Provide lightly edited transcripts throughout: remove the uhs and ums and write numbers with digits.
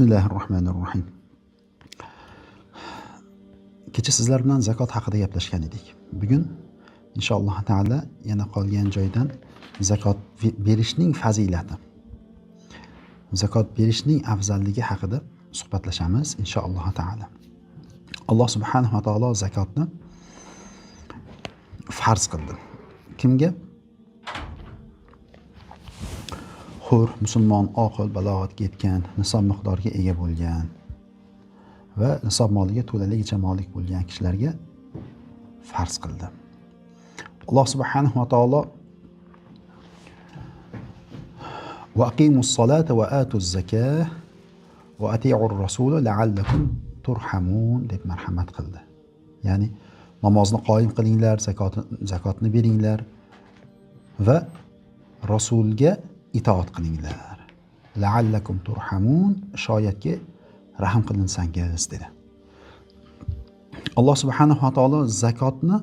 Bismillahirrohmanirrohim. Kecha sizlar bilan zakot haqida gaplashgan edik. Bugun inshaalloh taolo yana qolgan joydan zakot berishning fazilati, zakot berishning afzalligi haqida suhbatlashamiz inshaalloh taolo. Alloh subhanahu va taolo zakotni farz qildi. Kimga? Hur, musulmon, oqil, balog'atga yetgan, nisob miqdoriga ega bo'lgan va nisob moliga to'laligicha molik bo'lgan kishilarga farz qildi. Alloh subhanahu va taolo va aqimus solata va atuz zakah va ati'ur rasula la'allakum turhamun deb marhamat qildi. Ya'ni namozni qoyim qilinglar, zakotni beringlar va rasulga itoat qilinglar. La'allakum turhamun, shoyatki rahm qilinsangiz dedi. Alloh subhanahu va taolo zakotni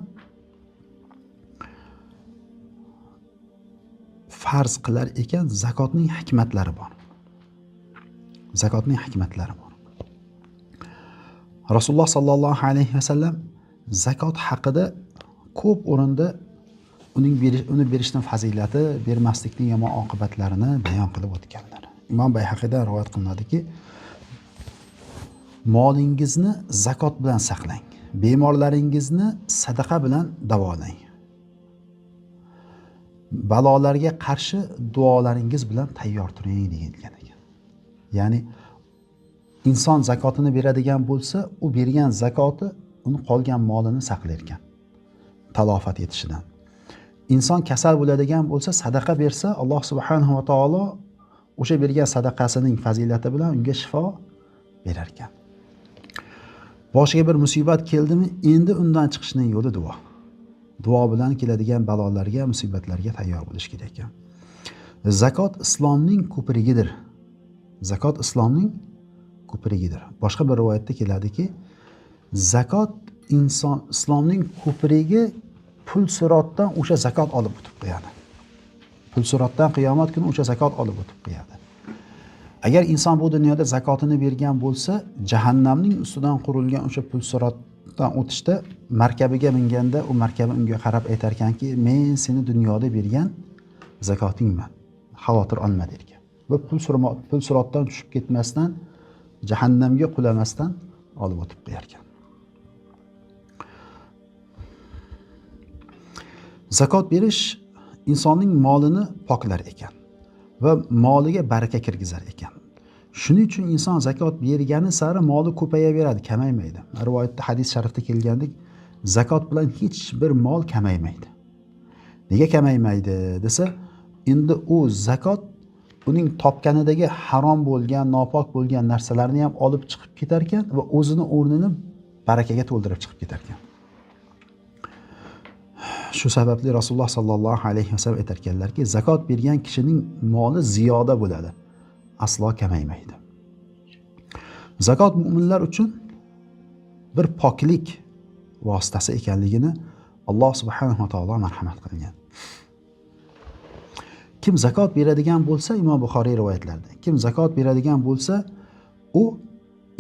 farz qilar ekan, zakotning hikmatlari bor. Zakotning hikmatlari bor. Rasululloh sallallohu alayhi vasallam zakot haqida ko'p o'rinda uni berishning fazilati, bermaslikning yomon oqibatlarini bayon qilib o'tganlar. Imom Bayhaqiydan rivoyat qilinadiki, molingizni zakot bilan saqlang, bemorlaringizni sadaqa bilan davolang, balolarga qarshi duolaringiz bilan tayyor turing deyilgan ekan. Ya'ni inson zakotini beradigan bo'lsa, u bergan zakoti uni qolgan molini saqlar ekan talofat etishidan. Inson kasal bo'ladigan bo'lsa, sadaqa bersa, Alloh subhanahu va taolo o'sha bergan sadaqasining fazilati bilan unga shifo berar ekan. Boshiga bir musibat keldimi, endi undan chiqishning yo'li duo. Duo bilan keladigan balolarga, musibatlarga tayyor bo'lish kerak ekan. Zakot islomning ko'prigidir. Zakot islomning ko'prigidir. Boshqa bir rivoyatda keladiki, zakot inson islomning ko'prigi, pul sirotdan o'sha zakot olib o'tib qo'yadi. Pul sirotdan qiyomat kuni o'sha zakot olib o'tib qo'yadi. Agar inson bu dunyoda zakotini bergan bo'lsa, jahannamning ustidan qurilgan o'sha pul sirotdan o'tishda markabiga minganda u markabi unga qarab aytar ekanki, men seni dunyoda bergan zakotingman, xavotir olma der ekan. Va pul sirotdan tushib ketmasdan, jahannamga qulamasdan olib o'tib qo'yar ekan. Zakot berish insonning molini poklar ekan va moliga baraka kirgizar ekan. Shuning uchun inson zakot bergani sari moli ko'payaveradi, kamaymaydi. Rivoyatda, hadis sharifda kelgandek, zakot bilan hech bir mol kamaymaydi. Nega kamaymaydi desa, endi u zakot uning topganidagi harom bo'lgan, nopok bo'lgan narsalarni ham olib chiqib ketar ekan va o'zini o'rnini barakaga to'ldirib chiqib ketar ekan. Shu sababli Rasululloh sallallohu alayhi vasallam aytar ekanlarki, zakot bergan kishining moli ziyoda bo'ladi, aslo kamaymaydi. Zakot mu'minlar uchun bir poklik vositasi ekanligini Alloh subhanahu va taolo marhamat qilgan. Kim zakot beradigan bo'lsa, Imom Buxoriy rivoyatlarida, kim zakot beradigan bo'lsa, u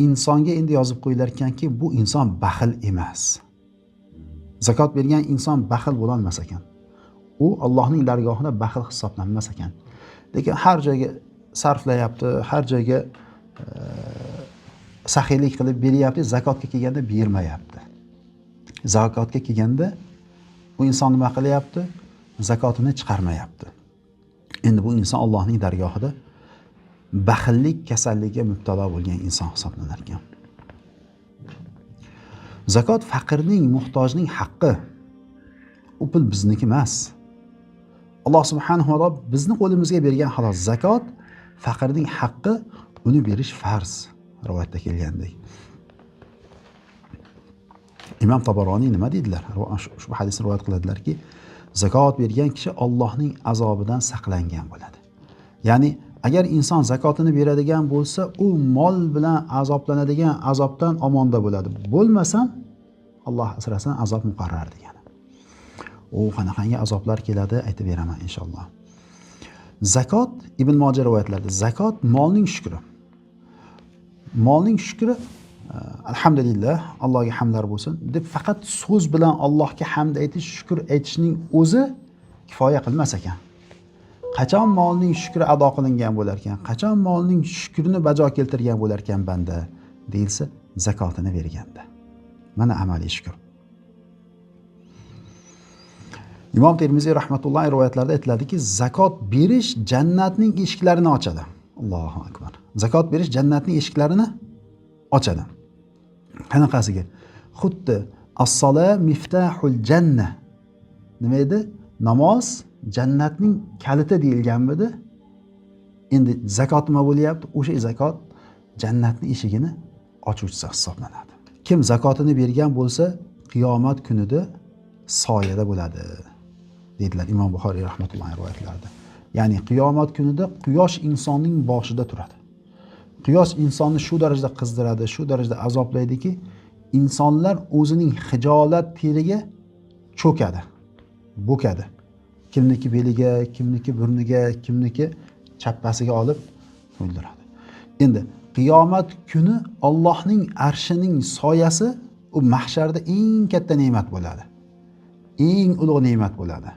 insonga endi yozib qo'yilar ekanki, bu inson baxil emas. Zakot bergan inson baxil bo'lolmas ekan. U Allohning dargohida baxil hisoblanmas ekan. Lekin har joyga sarflayapti, har joyga saxiylik qilib beryapti, zakotga kelganda bermayapti. Zakotga kelganda u inson nima qilyapti? Zakotini chiqarmayapti. Endi bu inson Allohning dargohida baxillik kasalligiga mubtalo bo'lgan inson hisoblanar ekan. Zakot faqirning, muhtojning haqqi. U pul bizniki emas. Alloh subhanahu va taolo bizni qo'limizga bergan xolos. Zakot faqirning haqqi, uni berish farz, rivoyatda kelgandek. Imom Tabaroniy nima deydilar? Ushbu hadisni rivoyat qiladilarki, zakot bergan kishi Allohning azobidan saqlangan bo'ladi. Ya'ni agar inson zakotini beradigan bo'lsa, u mol bilan azoblanadigan azobdan omonda bo'ladi. Bo'lmasam, Alloh asrasin, azob muqarrar degani. U qanaqangi azoblar keladi, aytib beraman inshaalloh. Zakot Ibn Moja rivoyatlarida, zakot molning shukri. Molning shukri alhamdulillah, Allohga hamdlar bo'lsin deb faqat so'z bilan Allohga hamd aytish, shukr aytishning o'zi kifoya qilmas ekan. Qachon molning shukri ado qilingan bo'lar ekan, qachon molning shukrini bajo keltirgan bo'lar ekan banda deyilsa, zakotini berganda. Mana amaliy shukr. Imom Termiziy rahmatullohi rivoyatlarida aytiladiki, zakot berish jannatning eshiklarini ochadi. Allohu akbar. Zakot berish jannatning eshiklarini ochadi. Qanaqasiga? Xuddi as-sola miftahul janna. Nima edi? Namoz jannatning kaliti deyilganmidi? Endi zakot nima bo'lyapti? O'sha zakot jannatning eshigini ochuvchisi hisoblanadi. Kim zakotini bergan bo'lsa, qiyomat kunida soyada bo'ladi deydilar Imom Buxoriy rahmatullohi rivoyatlarida. Ya'ni qiyomat kunida quyosh insonning boshida turadi. Quyosh insonni shu darajada qizdiradi, shu darajada azoblaydiki, insonlar o'zining hijolat teriga cho'kadi, bo'kadi. Kimniki beliga, kimniki burniga, kimniki chappasiga olib o'ldiradi. Endi qiyomat kuni Allohning arshining soyasi u mahsharda eng katta ne'mat bo'ladi. Eng ulug' ne'mat bo'ladi.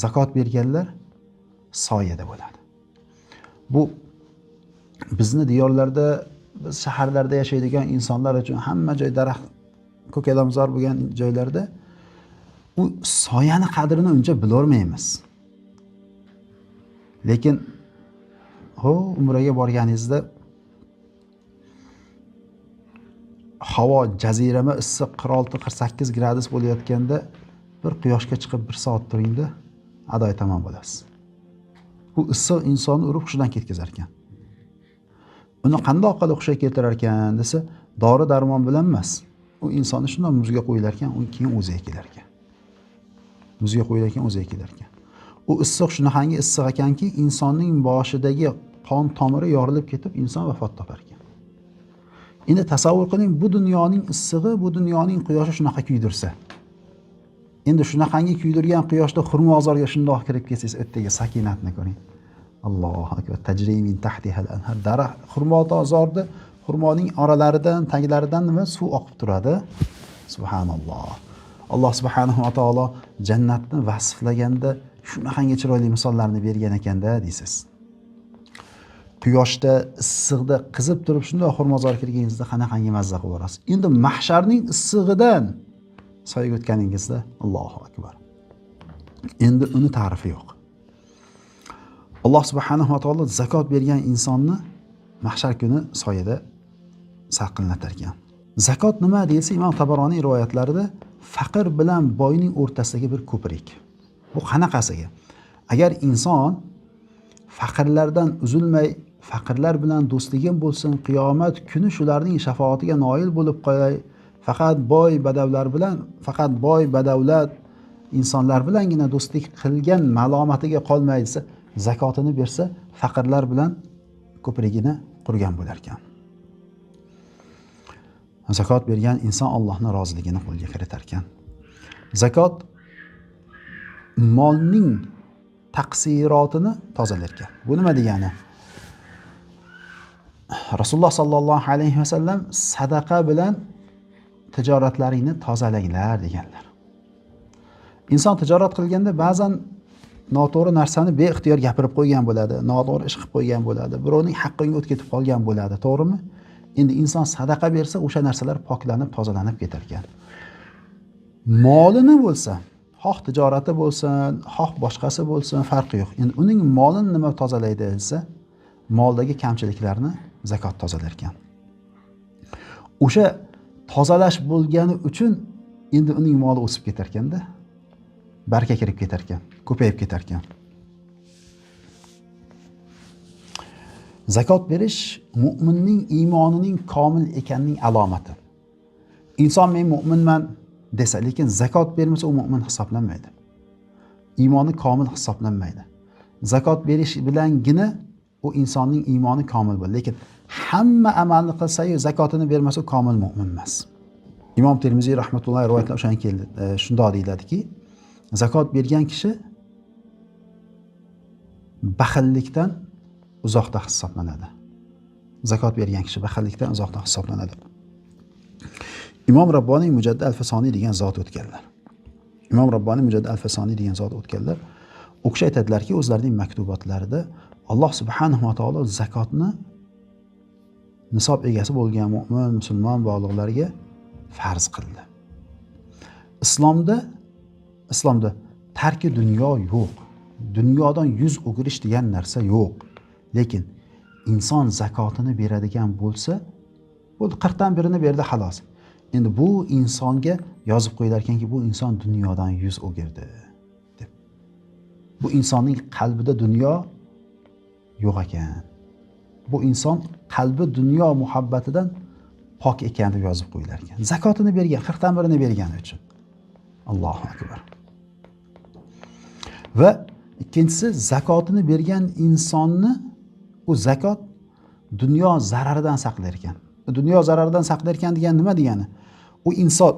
Zakot berganlar soyada bo'ladi. Bu bizni diyorlarda, biz shaharlarda yashaydigan insonlar uchun hamma joy daraxt, ko'kalamzor bo'lgan joylarda u soyani qadrini uncha bilolmaymiz. Lekin umraga borganingizda havo jazirama issiq 46-48 gradus bo'layotganda bir quyoshga chiqib bir soat turingda adoy tamom bo'lasiz. U issiq insonni urib hushidan ketkazar ekan. Uni qandoq qilib hushiga keltirar ekan desa, dori darmon bilan emas. U insonni shundoq muzga qo'yilar ekan, u keyin o'ziga kelar ekan. Muzga qo'yilar ekan, o'ziga kelar ekan. U issiq shunaqangi issiq ekanki, insonning boshidagi qon tomiri yorilib ketib, inson vafot topar ekan. Endi tasavvur qiling, bu dunyoning issig'i, bu dunyoning quyoshi shunaqa kuydirsa. Endi shunaqangi kuydirgan quyoshda xurmozorga shundoq kirib kelsangiz, u yerdagi sakinatni ko'ring. Allohu akbar. Tajri min tahtihal anhar. Daraxt xurmozorda xurmoning oralaridan, taglaridan nima suv oqib turadi. Subhanalloh. Alloh subhanahu va taolo jannatni vasflaganda shunaqangi chiroyli misollarni bergan ekanda deysiz. Quyoshda, issiqda qizib turib shunday xurmozorga kirganingizda qanaqangi mazza qilib yuborasiz. Endi mahsharning issig'idan soyaga o'tganingizda Allohu akbar. Endi uni ta'rifi yo'q. Alloh subhanahu va taolo zakot bergan insonni mahshar kuni soyada salqinlatar ekan. Zakot nima deyilsa, Imom Tabaroniy rivoyatlarida faqir bilan boyning o'rtasidagi bir ko'prik. Bu qanaqasiga? Agar inson faqirlardan uzilmay, faqirlar bilan do'stligim bo'lsin, qiyomat kuni shularning shafoatiga noil bo'lib qolay, faqat boy badavlar bilan, faqat boy badavlat insonlar bilangina do'stlik qilgan malomatiga qolmay desa, zakotini bersa, faqirlar bilan ko'prigini qurgan bo'lar ekan. Zakot bergan inson Allohning roziligini qo'lga kiritar ekan. Zakot molning taqsirotini tozalar ekan. Bu nima degani? Rasululloh sallallohu alayhi vasallam sadaqa bilan tijoratlaringni tozalanglar deganlar. Inson tijorat qilganda ba'zan noto'g'ri narsani beixtiyor gapirib qo'ygan bo'ladi, noto'g'ri ish qilib qo'ygan bo'ladi, birovning haqqiga o't ketib qolgan bo'ladi, to'g'rimi? Endi inson sadaqa bersa, o'sha narsalar poklanib, tozalanib ketar ekan. Molini bo'lsa, xoh tijorati bo'lsin, xoh boshqasi bo'lsin, farqi yo'q. Endi uning molini nima tozalaydi desa, moldagi kamchiliklarni zakot tozalar ekan. O'sha tozalash bo'lgani uchun endi uning moli o'sib ketar ekanda, baraka kirib ketar ekan, ko'payib ketar ekan. Zakot berish mu'minning iymonining komil ekanining alomati. Inson men mu'minman desa, lekin zakot bermasa u mu'min hisoblanmaydi. Iymoni komil hisoblanmaydi. Zakot berish bilangina u insonning iymoni komil bo'ladi. Lekin hamma amalni qilsa-yu zakotini bermasa u komil mu'min emas. Imom Termiziy rahmatullohi rivoyatlar o'shanga keldi. Shundoq deyiladiki, zakot bergan kishi baxillikdan uzoqda hisoblanadi. Zakot bergan kishi baxillikdan uzoqda hisoblanadi. Imom Rabboniy Mujaddid Alfasoniy degan zot o'tganlar. Imom Rabboniy Mujaddid Alfasoniy degan zot o'tganlar. U kishi aytadilarki, o'zlarining maktubotlarida Alloh subhanahu va taolo zakotni nisob egasi bo'lgan mo'min, musulmon bog'liqlarga farz qildi. Islomda tarki dunyo yo'q. Dunyodan yuz o'girish degan narsa yo'q. Lekin inson zakotini beradigan bo'lsa, bo'ldi, 40dan birini berdi, xolos. Endi bu insonga yozib qo'yilar ekanki, bu inson dunyodan yuz o'girdi deb. Bu insonning qalbida dunyo yo'q ekan. Bu inson qalbi dunyo muhabbatidan pok ekan deb yozib qo'yilar ekan. Zakotini bergan, 40dan birini bergani uchun. Allohu akbar. Va ikkinchisi, zakotini bergan insonni u zakot dunyo zararidan saqlar ekan. Dunyo zararidan saqlar ekan degan nima degani? U inson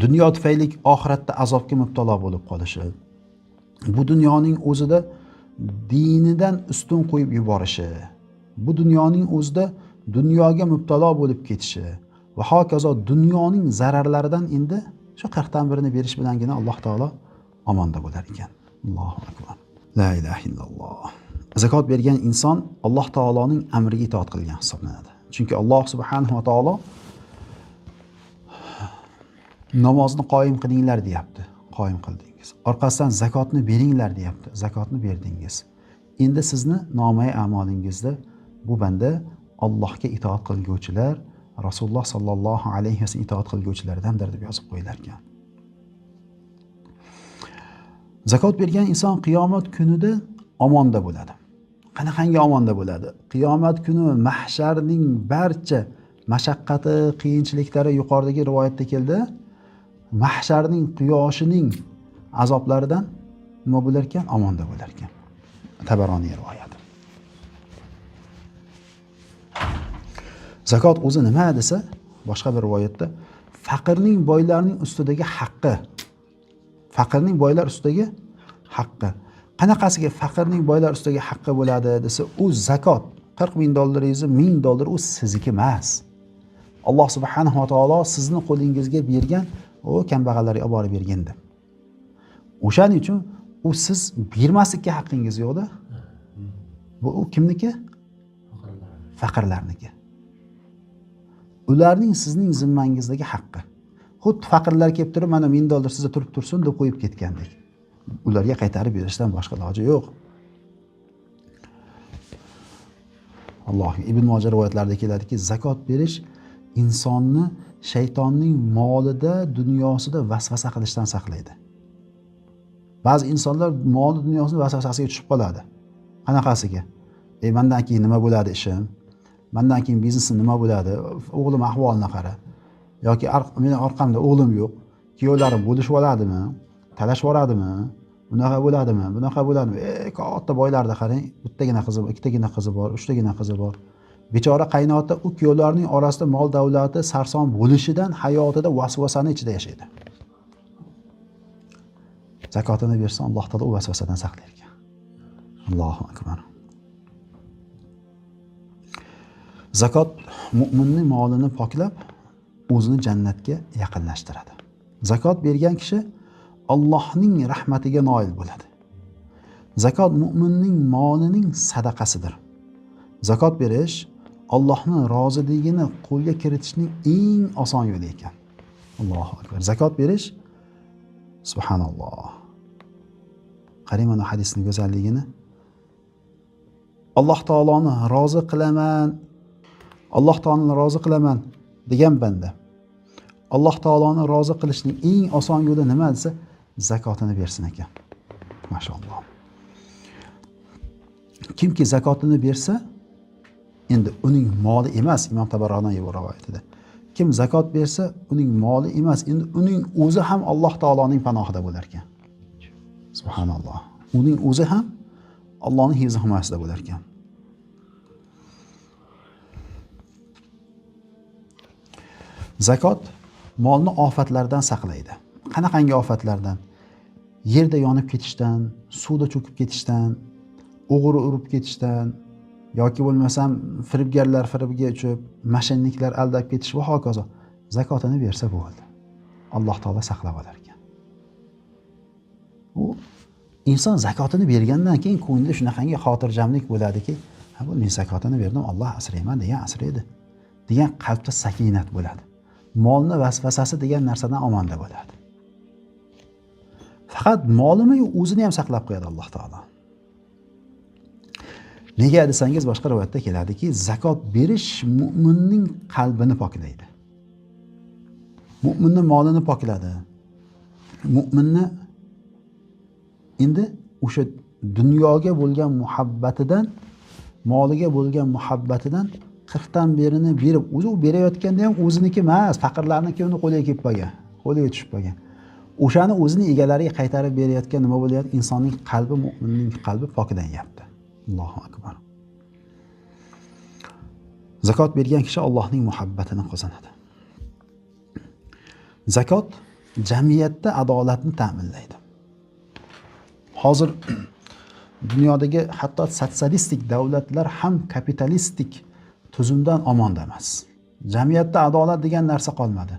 dunyo tufayli oxiratda azobga mubtalo bo'lib qolishi, bu dunyoning o'zida dinidan ustun qo'yib yuborishi, bu dunyoning o'zida dunyoga mubtalo bo'lib ketishi va hokazo dunyoning zararlaridan endi shu 40dan birini berish bilangina Alloh taolo omonda bo'lar ekan. Allohu akbar. La ilaha illalloh. Zakot bergan inson Alloh taoloning amriga itoat qilgan hisoblanadi. Chunki Alloh subhanahu va taolo namozni qoyim qilinglar deyapti. Qoyim qildingiz. Orqasidan zakotni beringlar deyapti. Zakotni berdingiz. Endi sizni nomai a'molingizda bu banda Allohga itoat qilguvchilar, Rasululloh sallallohu alayhi vasallam itoat qilguvchilardandir deb yozib qo'yilar ekan. Zakot bergan inson qiyomat kunida omonda bo'ladi. Qanaqangi omonda bo'ladi? Qiyomat kuni mahsharning barcha mashaqqati, qiyinchiliklari yuqoridagi rivoyatda keldi. Mahsharning quyoshining azoblaridan nima bo'lar ekan? Omonda bo'lar ekan. Tabaroniy rivoyati. Zakot o'zi nima desa, boshqa bir rivoyatda faqirning boylarning ustidagi haqqi. Faqirning boylar ustidagi haqqi. Qanaqasiga faqirning boylar ustidagi haqqi bo'ladi desa, u zakot 40 ming dollaringizni 1000 dollar u sizniki emas. Alloh subhanahu va taolo sizni qo'lingizga bergan, u kambag'allarga olib borib bergan deb. O'shaning uchun u siz bermaslikka haqqingiz yo'qda. Bu u kimniki? Faqirlarniki. Ularning sizning zimmangizdagi haqqi. Xuddi faqirlar kelib turib, mana 1000 dollar sizda turib tursin deb qo'yib ketgandek. Ularga qaytarib berishdan boshqa iloji yo'q. Alloh Ibn Moja rivoyatlarida keladiki, zakot berish insonni shaytonning molida, dunyosida vasvasa qilishdan saqlaydi. Ba'zi insonlar moli dunyosini vasvasasiga tushib qoladi. Qanaqasiga? Mendan keyin nima bo'ladi ishim? Mendan keyin biznesim nima bo'ladi? O'g'lim ahvolini qara. Yoki meni orqamda o'g'lim yo'q. Kuyovlarim bo'lishib oladimi? Talashib oladimi? Bunaqa bo'ladimi? Bunaqa bo'ladimi? Katta boylarda qarang, bittagina qizi, ikkitagina qizi bor, uchtagina qizi bor. Bechora qaynota u kuyovlarning orasida mol davlati sarson bo'lishidan hayotida vasvasani ichida yashaydi. Zakotini bersa Alloh taolo u vasvasadan saqlar ekan. Allohu akbar. Zakot mu'minning molini poklab, o'zini jannatga yaqinlashtiradi. Zakot bergan kishi Allohning rahmatiga noil bo'ladi. Zakot mu'minning molining sadaqasidir. Zakot berish Allohning roziligini qo'lga kiritishning eng oson yo'li ekan. Allohu akbar. Zakot berish, subhanalloh. Qarang mana hadisning go'zalligini. Alloh taoloni rozi qilaman, Alloh taoloni rozi qilaman degan banda Alloh taoloni rozi qilishning eng oson yo'li nima desa, zakotini bersin ekan. Mashalloh. Kimki zakotini bersa, endi uning moli emas, Imom Tabaroniy rivoyatida. Kim zakot bersa, uning moli emas, endi uning o'zi ham Alloh taoloning panohida bo'lar ekan. Subhanalloh. Uning o'zi ham Allohning hifzi himoyasida bo'lar ekan. Zakot molni ofatlardan saqlaydi. Qanaqangi ofatlardan? Yerda yonib ketishdan, suvda cho'kib ketishdan, o'g'ri urib ketishdan, yoki bo'lmasam firibgarlar firibga uchib, mashinniklar aldab ketish va hokazo. Zakotini bersa bo'ldi. Alloh taolo saqlab olar ekan. U inson zakotini bergandan keyin ko'nglida shunaqangi xotirjamlik bo'ladiki, ha bu men zakotini berdim, Alloh asrayman degan asraydi degan qalbda sakinat bo'ladi. Molni vasvasasi degan narsadan omonda bo'ladi. Faqat molini o'zini ham saqlab qo'yadi Alloh taolo. Nega desangiz, boshqa rivoyatda keladiki, zakot berish mu'minning qalbini poklaydi. Mu'minning molini pokladi. Mu'minni endi o'sha dunyoga bo'lgan muhabbatidan, moliga bo'lgan muhabbatidan 40dan berini berib, o'zi u berayotganda ham o'ziniki emas, faqirlarniki uni qo'liga kelib qolgan, qo'liga tushib qolgan. O'shani o'zini egalariga qaytarib berayotgan nima bo'lyapti? Insonning qalbi, mu'minning qalbi poklanyapti. Allohu akbar. Zakot bergan kishi Allohning muhabbatini qozonadi. Zakot jamiyatda adolatni ta'minlaydi. Hozir dunyodagi hatto sotsialistik davlatlar ham kapitalistik tuzumdan omonda emas. Jamiyatda adolat degan narsa qolmadi.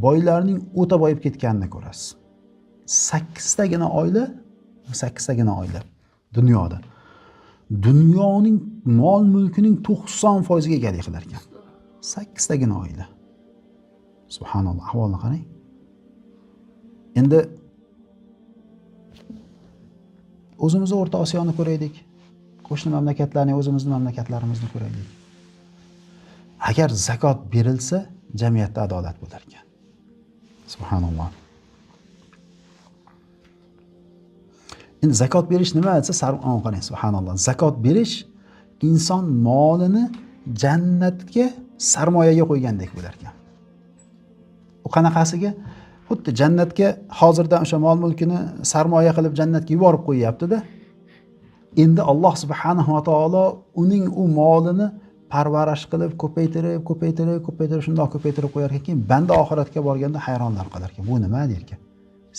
Boylarning o'ta boyib ketganini ko'rasiz. 8tagina oila, 8tagina oila dunyoda dunyoning mol mulkining 90% ga egalik qilar ekan. 8tagina oila. Subhanalloh, ahvolni qarang. Endi o'zimizni O'rta Osiyoni ko'raylik. Qo'shni mamlakatlarni, o'zimizni mamlakatlarimizni ko'raylik. Agar zakot berilsa, jamiyatda adolat bo'lar ekan. Subhanalloh. Endi zakot berish nima desa, qarang, subhanalloh. Zakot berish inson molini jannatga sarmoyaga qo'ygandek bo'lar ekan. U qanaqasiga? Xuddi jannatga hozirdan o'sha mol mulkini sarmoya qilib jannatga yuborib qo'yyapti-da. Endi Alloh subhanahu va taolo uning u molini parvarish qilib, ko'paytirib, ko'paytirib, ko'paytirib, shundoq ko'paytirib qo'yar ekan, keyin banda oxiratga borganda hayronlar qolar ekan. Bu nima derkan?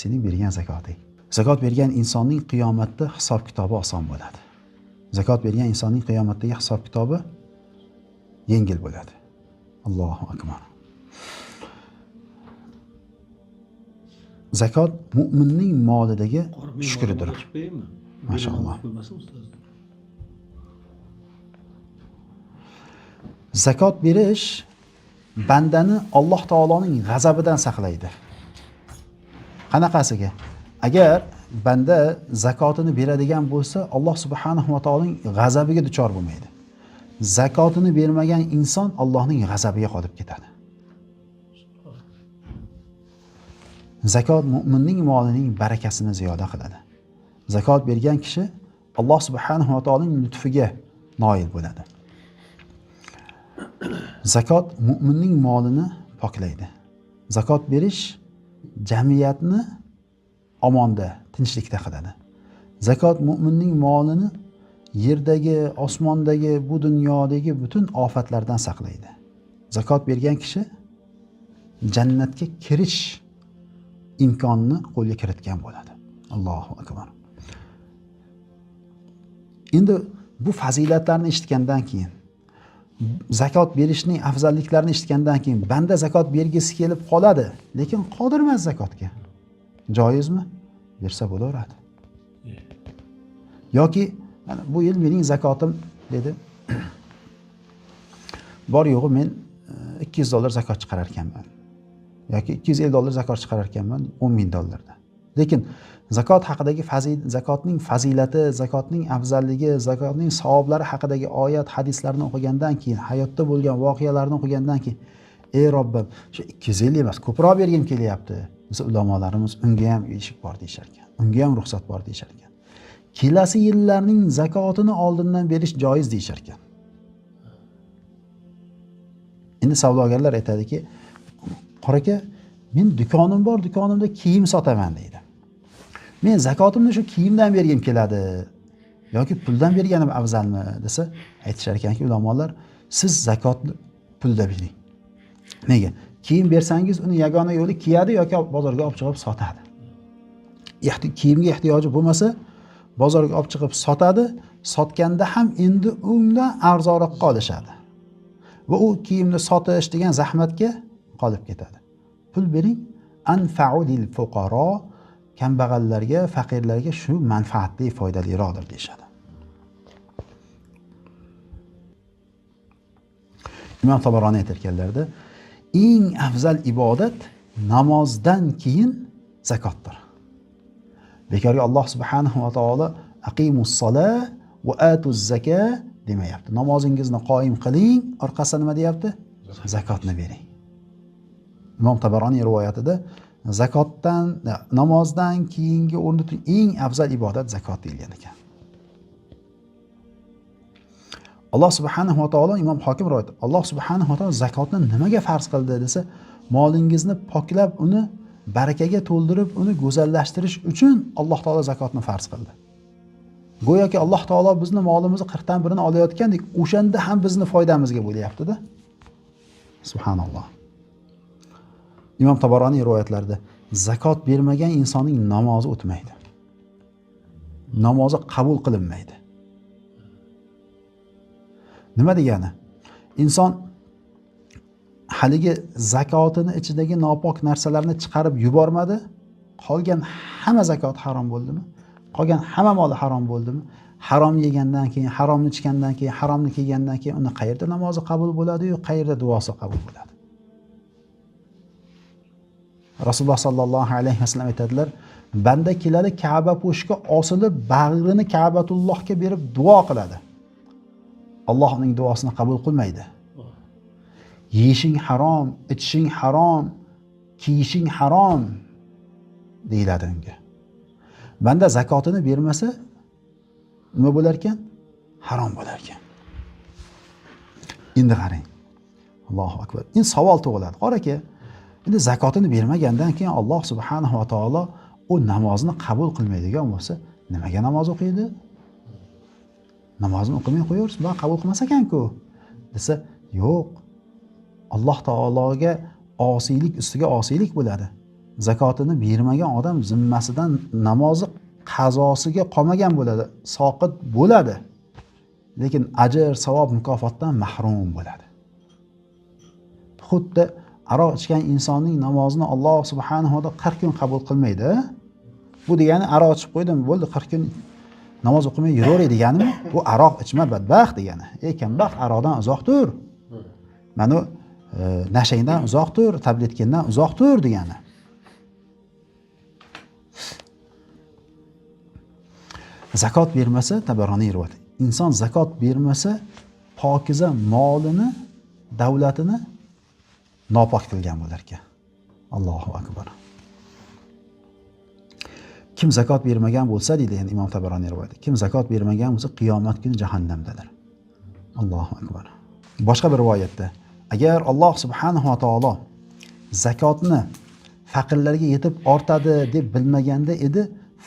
Sening bergan zakoting. Zakot bergan insonning qiyomatda hisob kitobi oson bo'ladi. Zakot bergan insonning qiyomatdagi hisob kitobi yengil bo'ladi. Allohu akbar. Zakot mu'minning molidagi shukridir. Maşallah. Zakot berish bandani Alloh taoloning g'azabidan saqlaydi. Qanaqasiga? Agar banda zakotini beradigan bo'lsa, Alloh subhanahu va taoloning g'azabiga duchor bo'lmaydi. Zakotini bermagan inson Allohning g'azabiga qolib ketadi. Zakot mu'minning molining barakasini ziyoda qiladi. Zakot bergan kishi Alloh subhanahu va taoloning lutfiga noil bo'ladi. Zakot mu'minning molini poklaydi. Zakot berish jamiyatni omonda, tinchlikda qiladi. Zakot mu'minning molini yerdagi, osmondagi, bu dunyodagi butun ofatlardan saqlaydi. Zakot bergan kishi jannatga kirish imkonini qo'lga kiritgan bo'ladi. Allohu akbar. Endi bu fazilatlarni eshitgandan keyin, zakot berishning afzalliklarini eshitgandan keyin banda zakot bergisi kelib qoladi, lekin qodir emas zakotga. Joizmi? Bersa bo'laveradi. Yoki mana bu yil mening zakotim dedi. Bor yo'g'i men $200 zakot chiqarar ekanman. Yoki $250 zakot chiqarar ekanman $10,000. Lekin zakot haqidagi zakotning fazilati, zakotning afzalligi, zakotning savoblari haqidagi oyat, hadislarni o'qigandan keyin, hayotda bo'lgan voqealarni o'qigandan keyin, ey Robbim, shu 250 emas, ko'proq bergim kelyapti desa, ulamolarimiz unga ham eshik bor deyishar ekan. Unga ham ruxsat bor deyishar ekan. Kelasi yillarning zakotini oldindan berish joiz deyishar ekan. Endi savdogarlar aytadiki, qora aka, men do'konim bor, do'konimda kiyim sotaman deydi. Men zakotimni shu kiyimdan bergim keladi yoki puldan berganim afzalmi desa, aytishar ekanki ulamolar, siz zakotni pulda bering. Nega? Kiyim bersangiz uni yagona yo'li kiyadi yoki bozorga olib chiqib sotadi. Kiyimga ehtiyoji bo'lmasa bozorga olib chiqib sotadi, Sotganda ham endi undan arzonroqqa olishadi. Va u kiyimni sotish degan zahmatga qolib ketadi. Pul bering, anfa'u lil fuqaro, kambag'allarga, faqirlarga shu manfaatli, foydaliroqdir deyishadi. Imom Tabaroniy aytarkanlarda, eng afzal ibodat namozdan keyin zakotdir. Bekorga Alloh subhanahu va taolo aqimus sola va atuz zaka demayapti. Namozingizni qoyim qiling, orqasidan nima deyapti? Zakotni bering. Imom Tabaroniy rivoyatida zakotdan, namozdan keyingi o'rnida eng afzal ibodat zakot deyilgan ekan. Alloh subhanahu va taolo, Imom Hokim rivoyat, Alloh subhanahu va taolo zakotni nimaga farz qildi desa, molingizni poklab, uni barakaga to'ldirib, uni go'zallashtirish uchun Alloh taolo zakotni farz qildi. Go'yoki Alloh taolo bizni molimizni 40dan birini olayotgandek, o'shanda ham bizni foydamizga bo'lyapti-da. Subhanalloh. Imom Tabaroniy rivoyatlarida zakot bermagan insonning namozi o'tmaydi. Namozi qabul qilinmaydi. Nima degani? Inson haligi zakotini ichidagi nopok narsalarni chiqarib yubormadi, qolgan hamma zakot harom bo'ldimi? Qolgan hamma moli harom bo'ldimi? Harom yegandan keyin, haromni ichgandan keyin, haromni kiygandan keyin uni qayerda namozi qabul bo'ladi-yu, qayerda duosi qabul bo'ladi? Rasululloh sallallohu alayhi vasallam aytadilar, banda keladi Ka'ba po'shga osilib, bag'rini Ka'batullohga berib duo qiladi. Alloh uning duosini qabul qilmaydi. Yeyishing harom, ichishing harom, kiyishing harom deyiladi unga. Banda zakotini bermasa nima bo'lar ekan? Harom bo'lar ekan. Endi qarang. Allohu akbar. Endi savol tug'iladi. Qora aka, endi zakotini bermagandan keyin Alloh subhanahu va taolo u namozni qabul qilmaydigan bo'lsa, nimaga namoz o'qiydi? Namozni o'qimay qo'yaversin, bu qabul qilmas ekan-ku desa, yo'q. Alloh taologa osiylik ustiga osiylik bo'ladi. Zakotini bermagan odam zimmasidan namozi qazosiga qolmagan bo'ladi, soqit bo'ladi. Lekin ajr, savob, mukofotdan mahrum bo'ladi. Xuddi aroq ichgan insonning namozini Alloh subhanahu va taolo 40 kun qabul qilmaydi. Bu degani aroq ichib qo'ydim, bo'ldi 40 kun namoz o'qimay yuraveray deganimi? Bu aroq ichma badbaxt degani. Ey kambaxt, aroqdan uzoq tur. Mana nashangdan uzoq tur, tabletkandan uzoq tur degani. Zakot bermasa, Tabaroniy rivoyat. Inson zakot bermasa, pokiza molini, davlatini nopok qilgan bo'lar ekan. Allohu akbar. Kim zakot bermagan bo'lsa, deydi endi Imom Tabaroniy rivoyati. Kim zakot bermagan bo'lsa, qiyomat kuni jahannamdadir. Allohu akbar. Boshqa bir rivoyatda, agar Alloh subhanahu va taolo zakotni faqirlarga yetib ortadi deb bilmaganda edi,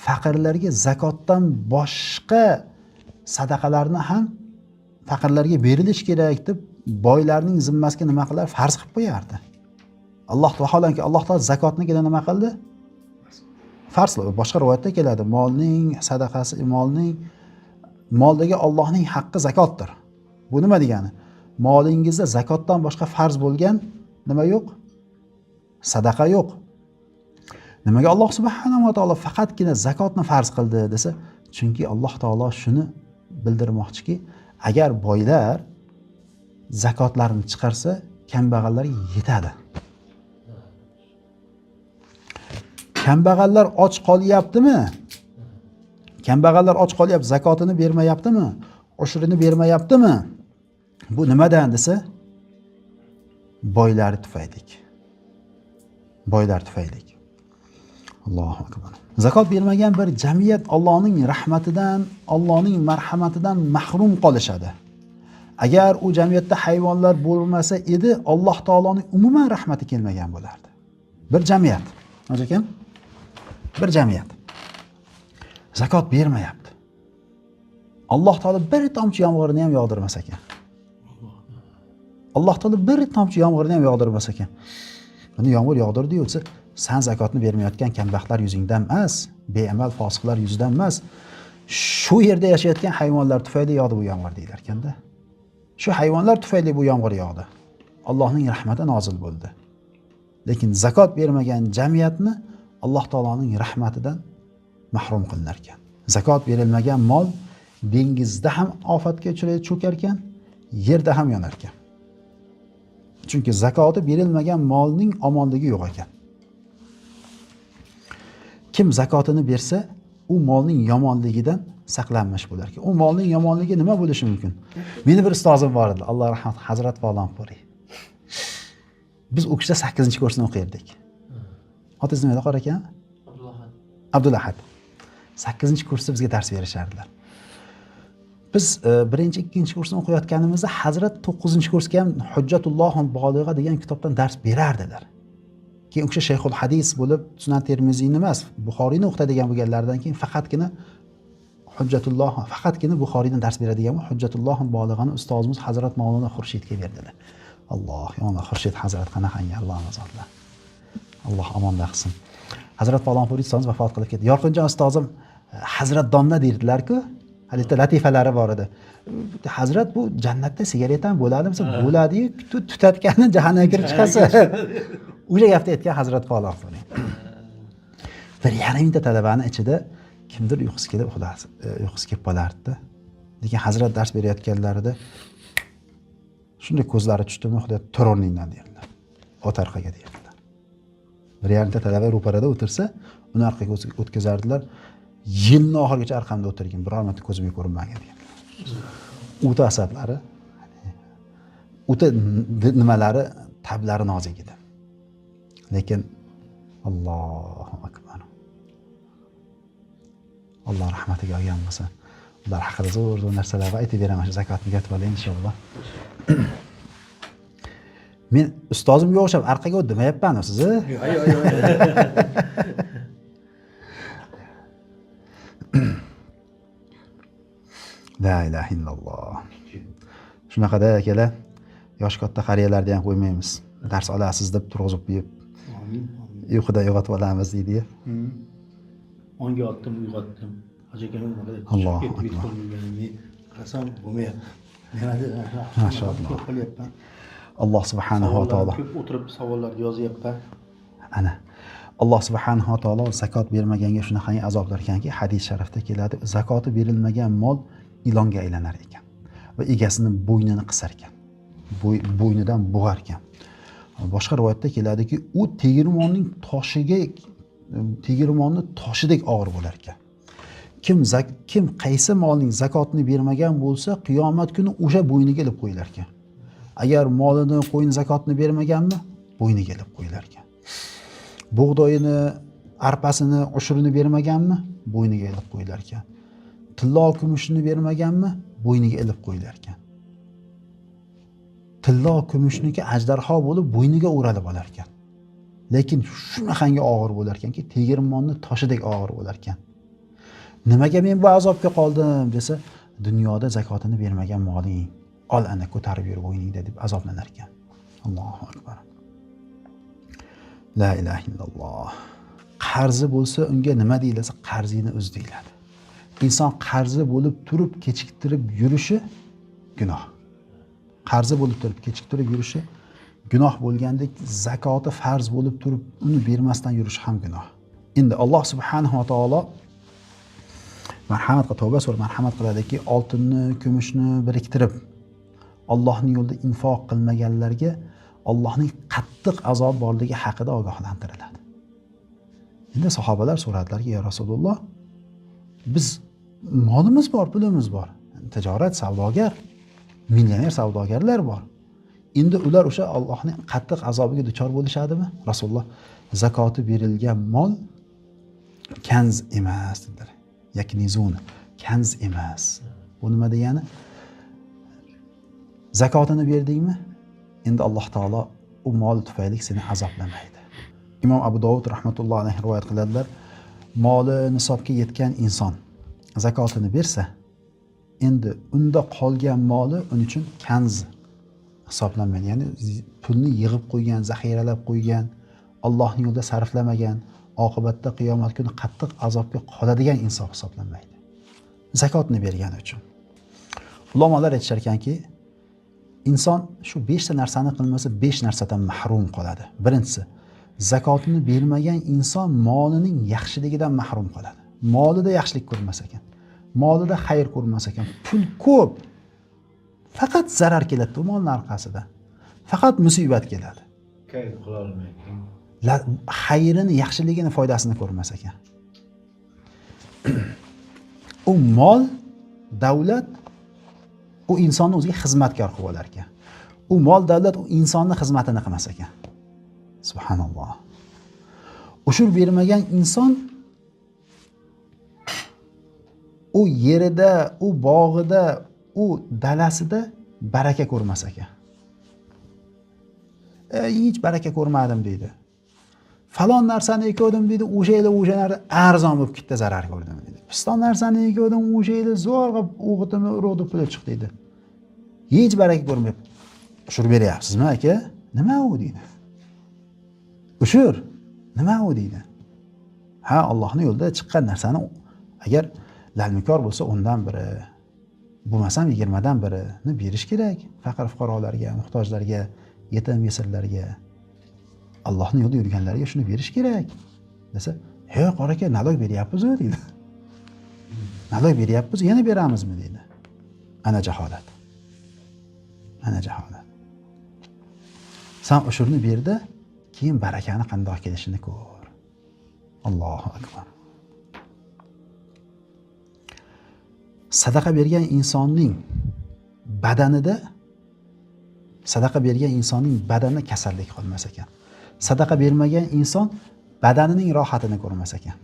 faqirlarga zakotdan boshqa sadaqalarni ham faqirlarga berilish kerak deb boylarning zimmasiga nima qilar? Farz qilib qo'yardi. Alloh vaholanki Alloh taolo zakotnigina nima qildi? Farz. Boshqa rivoyatda keladi, molning sadaqasi, molning moldagi Allohning haqqi zakotdir. Bu nima degani? Molingizda zakotdan boshqa farz bo'lgan nima yo'q? Sadaqa yo'q. Nimaga Alloh subhanahu va taolo faqatgina zakotni farz qildi desa, chunki Alloh taolo shuni bildirmoqchiki, agar boylar zakotlarini chiqarsa, kambag'allarga yetadi. Kambag'allar och qolyaptimi? Kambag'allar och qolyapti, zakotini bermayaptimi? Ushrini bermayaptimi? Bu nimadan desa, boylar tufayli. Boylar tufayli. Allohu akbar. Zakot bermagan bir jamiyat Allohning rahmatidan, Allohning marhamatidan mahrum qolishadi. Agar u jamiyatda hayvonlar bo'lmasa edi, Alloh taoloning umuman rahmati kelmagan bo'lardi. Bir jamiyat, aka, bir jamiyat zakot bermayapti. Alloh taolo bir tomchi yomg'irni ham yog'dirmas ekan. Alloh taolo bir tomchi yomg'irni ham yog'dirmas ekan. Buni yomg'ir yog'dirdi-yu, desa, san zakotni bermayotgan kambag'allar yuzingdan emas, beamal fosiqlar yuzidan emas. Shu yerda yashayotgan hayvonlar tufayli yog'di bu yomg'ir deyilar ekanda. Shu hayvonlar tufayli bu yomg'ir yog'di. Allohning rahmati nozil bo'ldi. Lekin zakot bermagan jamiyatni Alloh taoloning rahmatidan mahrum qilinar ekan. Zakot berilmagan mol dengizda ham ofatga uchraydi, cho'kar ekan, yerda ham yonar ekan. Chunki zakoti berilmagan molning omonligi yo'q ekan. Kim zakotini bersa, u molning yomonligidan saqlanmish bo'lar ekan. U molning yomonligi nima bo'lishi mumkin? Meni bir ustozim bor edi, Alloh rahmat, Hazrat Falonpuri. Biz u kishida 8-kursni o'qirdik. Otingiz nima edi, qora aka? Abdulahad. Abdulahad. 8-kursda bizga dars berishardilar. Biz birinchi, ikkinchi kursni o'qiyotganimizda Hazrat 9-kursga ham Hujjatulloh Bolig'a degan kitobdan dars berardilar. Keyin u kishi Shayxul Hadis bo'lib, Sunan Termiziyni emas, Buxoriyni o'qitadigan bo'lganlaridan keyin faqatgina Hujjatulloh, faqatgina Buxoriydan dars beradigan Hujjatulloh Bolig'ani ustozimiz Hazrat Mavlona Xurshidga berdilar. Alloh, yomon Xurshid Hazrat qanaqangi Allohning zotlar. Alloh omonda qilsin. Hazrat Falonpuri ustozimiz vafot qilib ketdi. Yorqinjon ustozim Hazrat domla derdilar-ku. Hali latifalari bor edi. Hazrat bu jannatda sigaret ham bo'ladimi? Bo'ladi-yu, tutatgani jahannamga kirib chiqasiz. O'sha gapni aytgan Hazrat Falonpuri. 1,5 mingta talabani ichida kimdir uyqusi kelib uyqusi kelib qolardi. Lekin Hazrat dars berayotganlarida shunday ko'zlari tushdimi, Xudo tur o'rningdan derdilar. Ot orqaga derdilar. 1,5 mingta talaba ro'parada o'tirsa, uni orqaga o'tkazardilar. Yilni oxirigacha arqamda o'tirgan, biror marta ko'zimga ko'rinmagan deganlar. O'ta asablari, o'ta nimalari, tablari nozik edi. Lekin Allohu akbar. Alloh rahmatiga olgan bo'lsa, ular haqida zo'r zo'r narsalar aytib beraman, shu zakotni yotib olay inshaalloh. Men ustozimga o'xshab orqaga o't demayapman sizni. Yo'q, yo'q, yo'q. La ilaha illalloh. Shunaqada akalar, yosh katta qariyalarni ham qo'ymaymiz. Dars olasiz deb turg'izib qo'yib, Amin, amin. Uyqudan uyg'otib olamiz deydi. Onga otdim, uyg'otdim. Hoji akam unaqa deb Allohu chiqib ketdi, akbar. Men qarasam bo'lmayapti. Mashalloh. Ko'p qilyapman. Alloh subhanahu va taolo. Ko'p o'tirib savollar yozyapman. Ana. Alloh subhanahu va taolo zakot bermaganga shunaqangi azoblar ekanki, hadis sharifda keladi, zakoti berilmagan mol ilonga aylanar ekan va egasini bo'ynini qisar ekan. Bo'ynidan bo'g'ar ekan. Boshqa rivoyatda keladiki, u tegirmonning toshiga, tegirmonni toshidek og'ir bo'lar ekan. Kim qaysi molning zakotini bermagan bo'lsa, qiyomat kuni o'sha bo'yniga ilib qo'yilar ekan. Agar molini, qo'yini zakotini bermaganmi, bo'yniga ilib qo'yilar ekan. Bug'doyini, arpasini, ushurini bermaganmi, bo'yniga ilib qo'yilar ekan. Tillo kumushini bermaganmi, bo'yniga ilib qo'yilar ekan. Tillo kumushniki ajdarho bo'lib bo'yniga o'ralib olar ekan. Lekin shunaqangi og'ir bo'lar ekanki, tegirmonni toshidek og'ir bo'lar ekan. Nimaga men bu azobga qoldim desa, dunyoda zakotini bermagan moling ol ana ko'tarib yur bo'yningda deb azoblanar ekan. Allohu akbar. La ilaha illalloh. Qarzi bo'lsa unga nima deyilsa, qarzingni uz deyiladi. Inson qarzi bo'lib turib kechiktirib yurishi gunoh. Qarzi bo'lib turib kechiktirib yurishi gunoh bo'lgandek, zakoti farz bo'lib turib uni bermasdan yurishi ham gunoh. Endi Alloh subhanahu va taolo marhamat qilib, tavba so'rab marhamat qiladiki, oltinni, kumushni biriktirib Allohning yo'lida infoq qilmaganlarga Allohning qattiq azob borligi haqida ogohlantiriladi. Endi sahobalar so'radilarki, ya Rasululloh, biz molimiz bor, pulimiz bor, tijorat, savdogar, millioner savdogarlar bor. Endi ular o'sha Allohning qattiq azobiga duchor bo'lishadimi? Rasululloh zakoti berilgan mol kanz emas dedilar. Yaknizun, kanz emas. Bu nima degani? Zakotini berdingmi? Endi Alloh taolo u mol tufayli seni azoblamaydi. Imom Abu Dovud rahmatullohi alayhi rivoyat qiladilar, moli nisobga yetgan inson zakotini bersa, endi unda qolgan moli uning uchun kanz hisoblanmaydi. Ya'ni pulni yig'ib qo'ygan, zaxiralab qo'ygan, Allohning yo'lida sarflamagan, oqibatda qiyomat kuni qattiq azobga qoladigan inson hisoblanmaydi. Zakotni bergani uchun. Ulamolar aytishar ekanki, inson shu 5 ta narsani qilmasa 5 narsadan mahrum qoladi. Birinchisi, zakotini bermagan inson molining yaxshiligidan mahrum qoladi. Molida yaxshilik ko'rmas ekan. Molida xayr ko'rmas ekan. Pul ko'p. Faqat zarar keladi u molning orqasida. Faqat musibat keladi. Kayf qila olmaydi. Xayrini, yaxshiligini, foydasini ko'rmas ekan. U mol, davlat u insonni o'ziga xizmatkor qilib olar ekan. U mol, davlat u insonni xizmatini qilmas ekan. Subhanalloh. Ushur bermagan inson u yerida, u bog'ida, u dalasida baraka ko'rmas ekan. Hech baraka ko'rmadim deydi. Falon narsani ekuvdim deydi, o'sha yili o'sha narsa arzon bo'lib ketdi, zarar ko'rdim deydi. Piston narsani ekuvdim, o'sha yili zo'rg'a o'g'itimi urug'ni puli chiqdi deydi. Hech baraka ko'rmayapti. Ushur beryapsizmi aka? Nima u deydi. Ushur. Nima u deydi. Ha, Allohning yo'lida chiqqan narsani agar lalmikor bo'lsa 10dan biri, bo'lmasam 20dan birini berish kerak faqir fuqarolarga, muhtojlarga, yetim yesirlarga. Allohning yo'lida yurganlarga shuni berish kerak desa, yo'q aka, nalog beryapmiz-ku deydi. Nalog beryapmiz, yana beramizmi deydi. Ana jaholat. Ana jaholat. San ushurni berdi, keyin barakani qandoq kelishini ko'r. Allohu akbar. Sadaqa bergan insonning badanida, sadaqa bergan insonning badanida kasallik qolmas ekan. Sadaqa bermagan inson badanining rohatini ko'rmas ekan.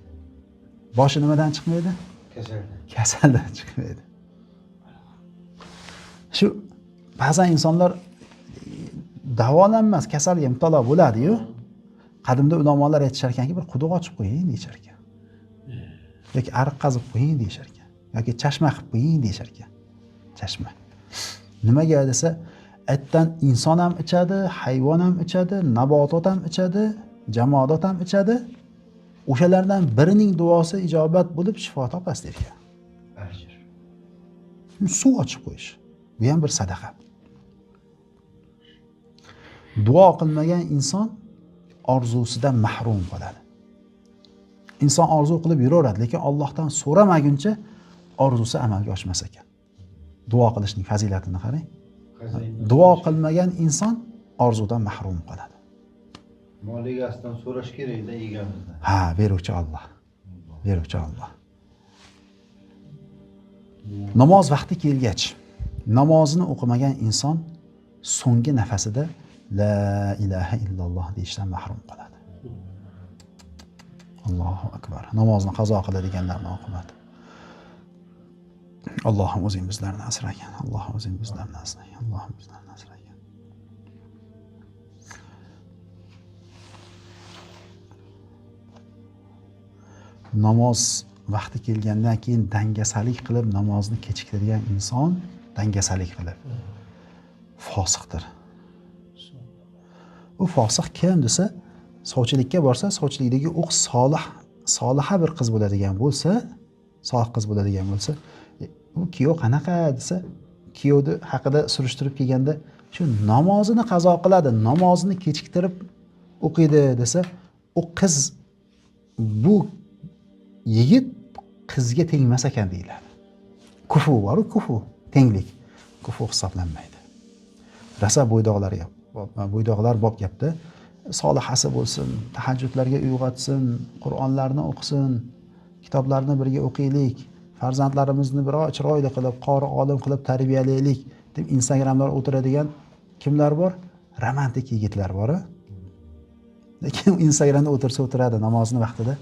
Boshi nimadan chiqmaydi? Kasaldan. Kasaldan chiqmaydi. Shu ba'zan insonlar davolanmas kasalga mubtalo bo'ladi-yu. Qadimda ulamolar aytishar ekanki, bir quduq ochib qo'ying deyishar ekan. Yoki ariq qazib qo'ying deyishar ekan. Yoki chashma qilib qo'ying deyishar ekan. Chashma. Nimaga desa, etdan inson ham ichadi, hayvon ham ichadi, nabotot ham ichadi, jamoadot ham ichadi. O'shalardan birining duosi ijobat bo'lib shifo topasiz derkan. Ajr. Suv ochib qo'yish. Bu ham bir sadaqa. Duo qilmagan inson orzusidan mahrum qoladi. Inson orzu qilib yuraveradi, lekin Allohdan so'ramaguncha orzusi amalga oshmas ekan. Duo qilishning fazilatini qarang. Duo qilmagan inson orzudan mahrum qoladi. Mol egasidan so'rash kerakda, egamizdan. Ha, beruvchi Alloh. Beruvchi Alloh. Namoz vaqti kelgach, namozini o'qimagan inson so'nggi nafasida la ilaha illalloh deyishdan mahrum qoladi. Allohu akbar. Namozni qazo qiladiganlarning oqibati. Allohim o'zing bizlarni asragin. Allohim o'zing bizlarni asragin. Allohim bizlarni asragin. Namoz vaqti kelgandan keyin dangasalik qilib namozni kechiktirgan inson dangasalik qilib fosiqdir. U fosiq kim desa, sovchilikka borsa, sovchilikdagi o'q soliha bir qiz bo'ladigan bo'lsa, solih qiz bo'ladigan bo'lsa, u kuyov qanaqa desa, kuyovni haqida surishtirib kelganda shu namozini qazo qiladi, namozini kechiktirib o'qiydi desa, u qiz bu yigit qizga tengmas ekan deyiladi. Kufu bor, kufu tenglik. Kufu hisoblanmaydi. Rasa bo'ydoqlarga, bo'ydoqlar bop gapda solihasi bo'lsin, tahajjudlarga uyg'otsin, Qur'onlarni o'qisin, kitoblarni birga o'qiylik, farzandlarimizni biroq chiroyli qilib, qori olim qilib tarbiyalaylik deb Instagramda o'tiradigan kimlar bor? Romantik yigitlar bor. Lekin Instagramda o'tirsa o'tiradi, namozni vaqtida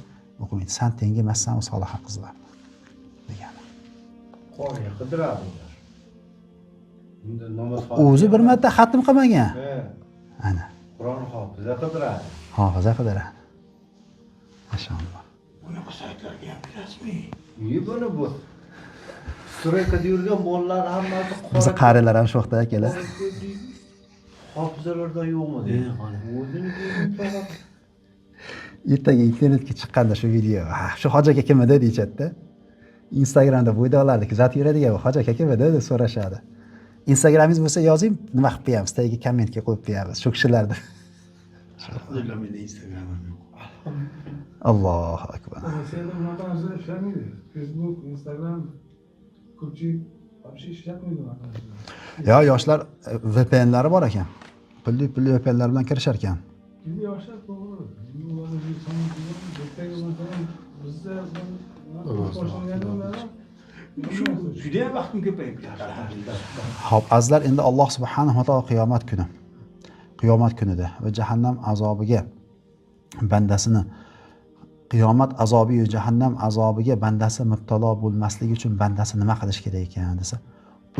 o'qimaydi. San tengi emassan u soliha qizlar degani. Qori qidiradi ular. Bunda namoz o'zi bir marta xatm qilmagan. Ana. Qur'on hofiza qidiradi. Hofiza qidiradi. Mashalloh. Bunaqa saytlarga ham kirasizmi? Iyi buni bu. Stroykada yurgan bolalar hammasi Biz qarilar ham shu vaqtda akalar. Hofizalardan yo'qmi deydi. O'zini Ertaga internetga chiqqanda shu video, ha, shu hoji aka kim edi deyishadi-da. Instagramda bo'ydoqlarni kuzatib yuradigan hoji aka kim edi deb so'rashadi. Instagramingiz bo'lsa yozing, nima qilib qo'yamiz, tagiga kommentga qo'yib qo'yamiz shu kishilarni. Alhamdulillah menda Instagramim yo'q. Allohu akbar. Rossiyada bunaqa narsa ishlamaydi. Facebook, Instagram ko'pchilik вообще ishlatmaydi bunaqa narsalarni. Yo, yoshlar VPNlari bor ekan. Pulli pulli VPNlar bilan kirishar ekan. Endi yoshlar to'g'ri. Endi ular O'zbekistonda ertaga masalan bizda boshlangandan beri Shu juda ham vaqtim ko'payib ketdi alhamdulillah. Xo'p, azizlar, endi Alloh subhanahu va taolo qiyomat kuni, qiyomat kunida va jahannam azobiga bandasini, qiyomat azobi va jahannam azobiga bandasi mubtalo bo'lmasligi uchun bandasi nima qilish kerak ekan desa,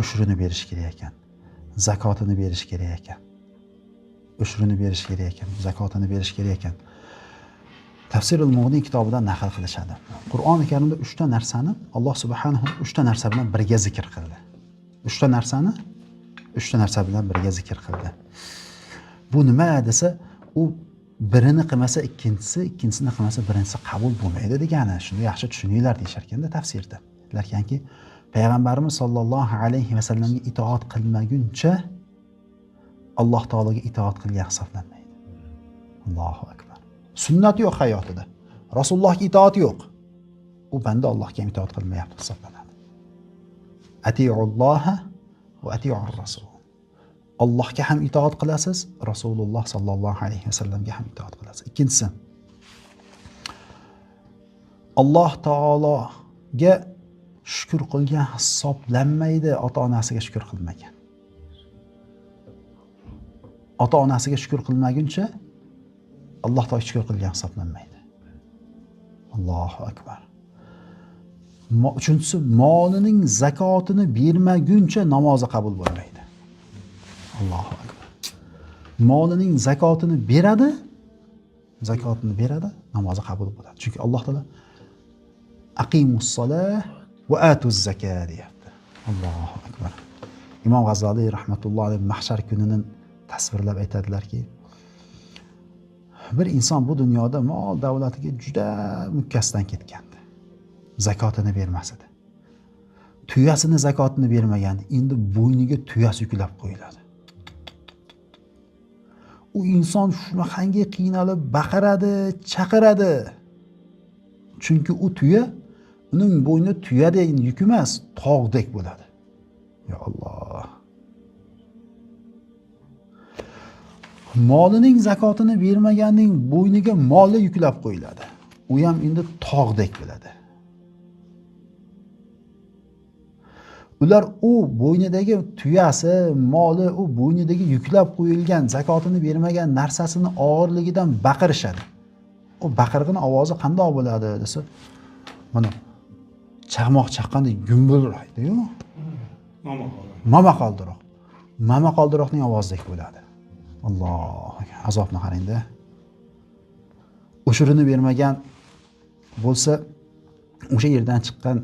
ushrini berish kerak ekan, zakotini berish kerak ekan. Ushrini berish kerak ekan, zakotini berish kerak ekan. Tafsirul Mughni kitobidan naql qilishadi. Qur'oni Karimda uchta narsani Alloh subhanahu uchta narsa bilan birga zikr qildi. Uchta narsani uchta narsa bilan birga zikr qildi. Bu nima desa, u birini qilmasa ikkinchisi, ikkinchisini qilmasa birinchisi qabul bo'lmaydi degani. Shuni yaxshi tushuninglar deyishar ekanda tafsirda. Aytilarkanki, payg'ambarimiz sollallohu alayhi vasallamga itoat qilmaguncha Alloh taologa itoat qilgan hisoblanmaydi. Allohu akbar. Sunnat yo'q hayotida. Rasulullohga itoat yo'q. U banda Allohga ham itoat qilmayapti hisoblanadi. Atiulloha va atiur rasul. Allohga ham itoat qilasiz, Rasululloh sallallohu alayhi vasallamga ham itoat qilasiz. Ikkinchisi, Alloh taologa shukr qilgan hisoblanmaydi ota-onasiga shukr qilmagan. Ota-onasiga shukr qilmaguncha Alloh taologa shukr qilgan hisoblanmaydi. Allohu akbar. Uchinchisi, molining zakotini bermaguncha namozi qabul bo'lmaydi. Allohu akbar. Molining zakotini beradi, zakotini beradi, namozi qabul bo'ladi. Chunki Alloh taolo aqimus solah va atuz zakat deyapti. Allohu akbar. Imom G'azzoliy rahmatullohi alayhi mahshar kunini tasvirlab aytadilarki, bir inson bu dunyoda mol davlatiga juda mukkasidan ketgandi. Zakotini bermas edi. Tuyasini zakotini bermagan, endi bo'yniga tuyasi yuklab qo'yiladi. U inson shunaqangi qiynalib baqiradi, chaqiradi. Chunki u tuya uning bo'yni tuyadek yuk emas, tog'dek bo'ladi. Ya Alloh. Molining zakotini bermaganning bo'yniga moli yuklab qo'yiladi. U ham endi tog'dek bo'ladi. Ular u bo'ynidagi tuyasi, moli, u bo'ynidagi yuklab qo'yilgan zakotini bermagan narsasini og'irligidan baqirishadi. U baqirg'in ovozi qandoq bo'ladi desa, mana chaqmoq chaqqandek gumburlaydi-yu. Momaqaldiroq. Momaqaldiroqning ovozidek bo'ladi. Alloh, azobni qarangda. Ushurini bermagan bo'lsa, o'sha yerdan chiqqan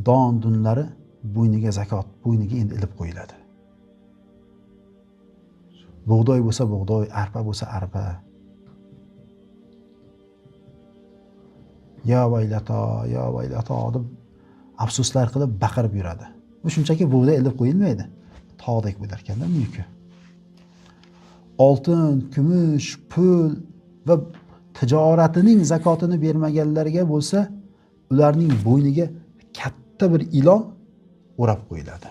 don dunlari bo'yniga zakot, bo'yniga endi ilib qo'yiladi. Bug'doy bo'lsa bug'doy, arpa bo'lsa arpa. Ya vaylato, ya vaylato deb afsuslar qilib baqirib yuradi. Bu shunchaki bug'doy ilib qo'yilmaydi. Tog'dek bo'lar ekanda yuki. Oltin, kumush, pul va tijoratining zakotini bermaganlarga bo'lsa, ularning bo'yniga katta bir ilon o'rab qo'yiladi.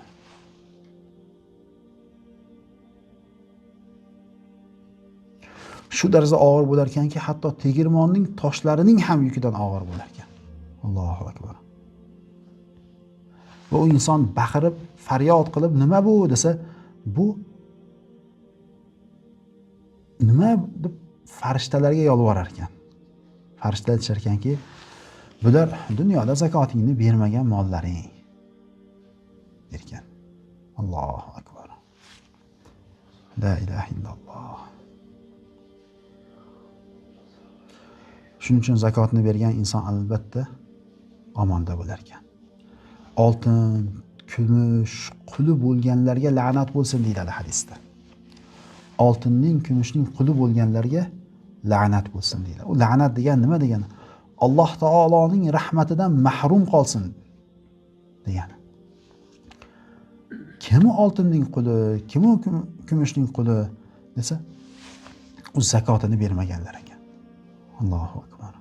Shu darajada og'ir bo'lar ekanki, hatto tegirmonning toshlarining ham yukidan og'ir bo'lar ekan. Allohu akbar. Va u inson baqirib, faryod qilib, nima bu desa, bu nima deb farishtalarga yolvorar ekan. Farishtalar aytishar ekanki, bular dunyoda zakotingni bermagan mollaring derkan. Allohu akbar. La ilaha illalloh. Shuning uchun zakotni bergan inson albatta omonda bo'lar ekan. Oltin, kumush quli bo'lganlarga la'nat bo'lsin deyiladi hadisda. Oltinning, kumushning quli bo'lganlarga la'nat bo'lsin deyiladi. U la'nat degan nima degani? Alloh taoloning rahmatidan mahrum qolsin. Degani. Kim oltinning quli, kim kumushning quli desa, u zakotini bermaganlar ekan. Allohu akbar.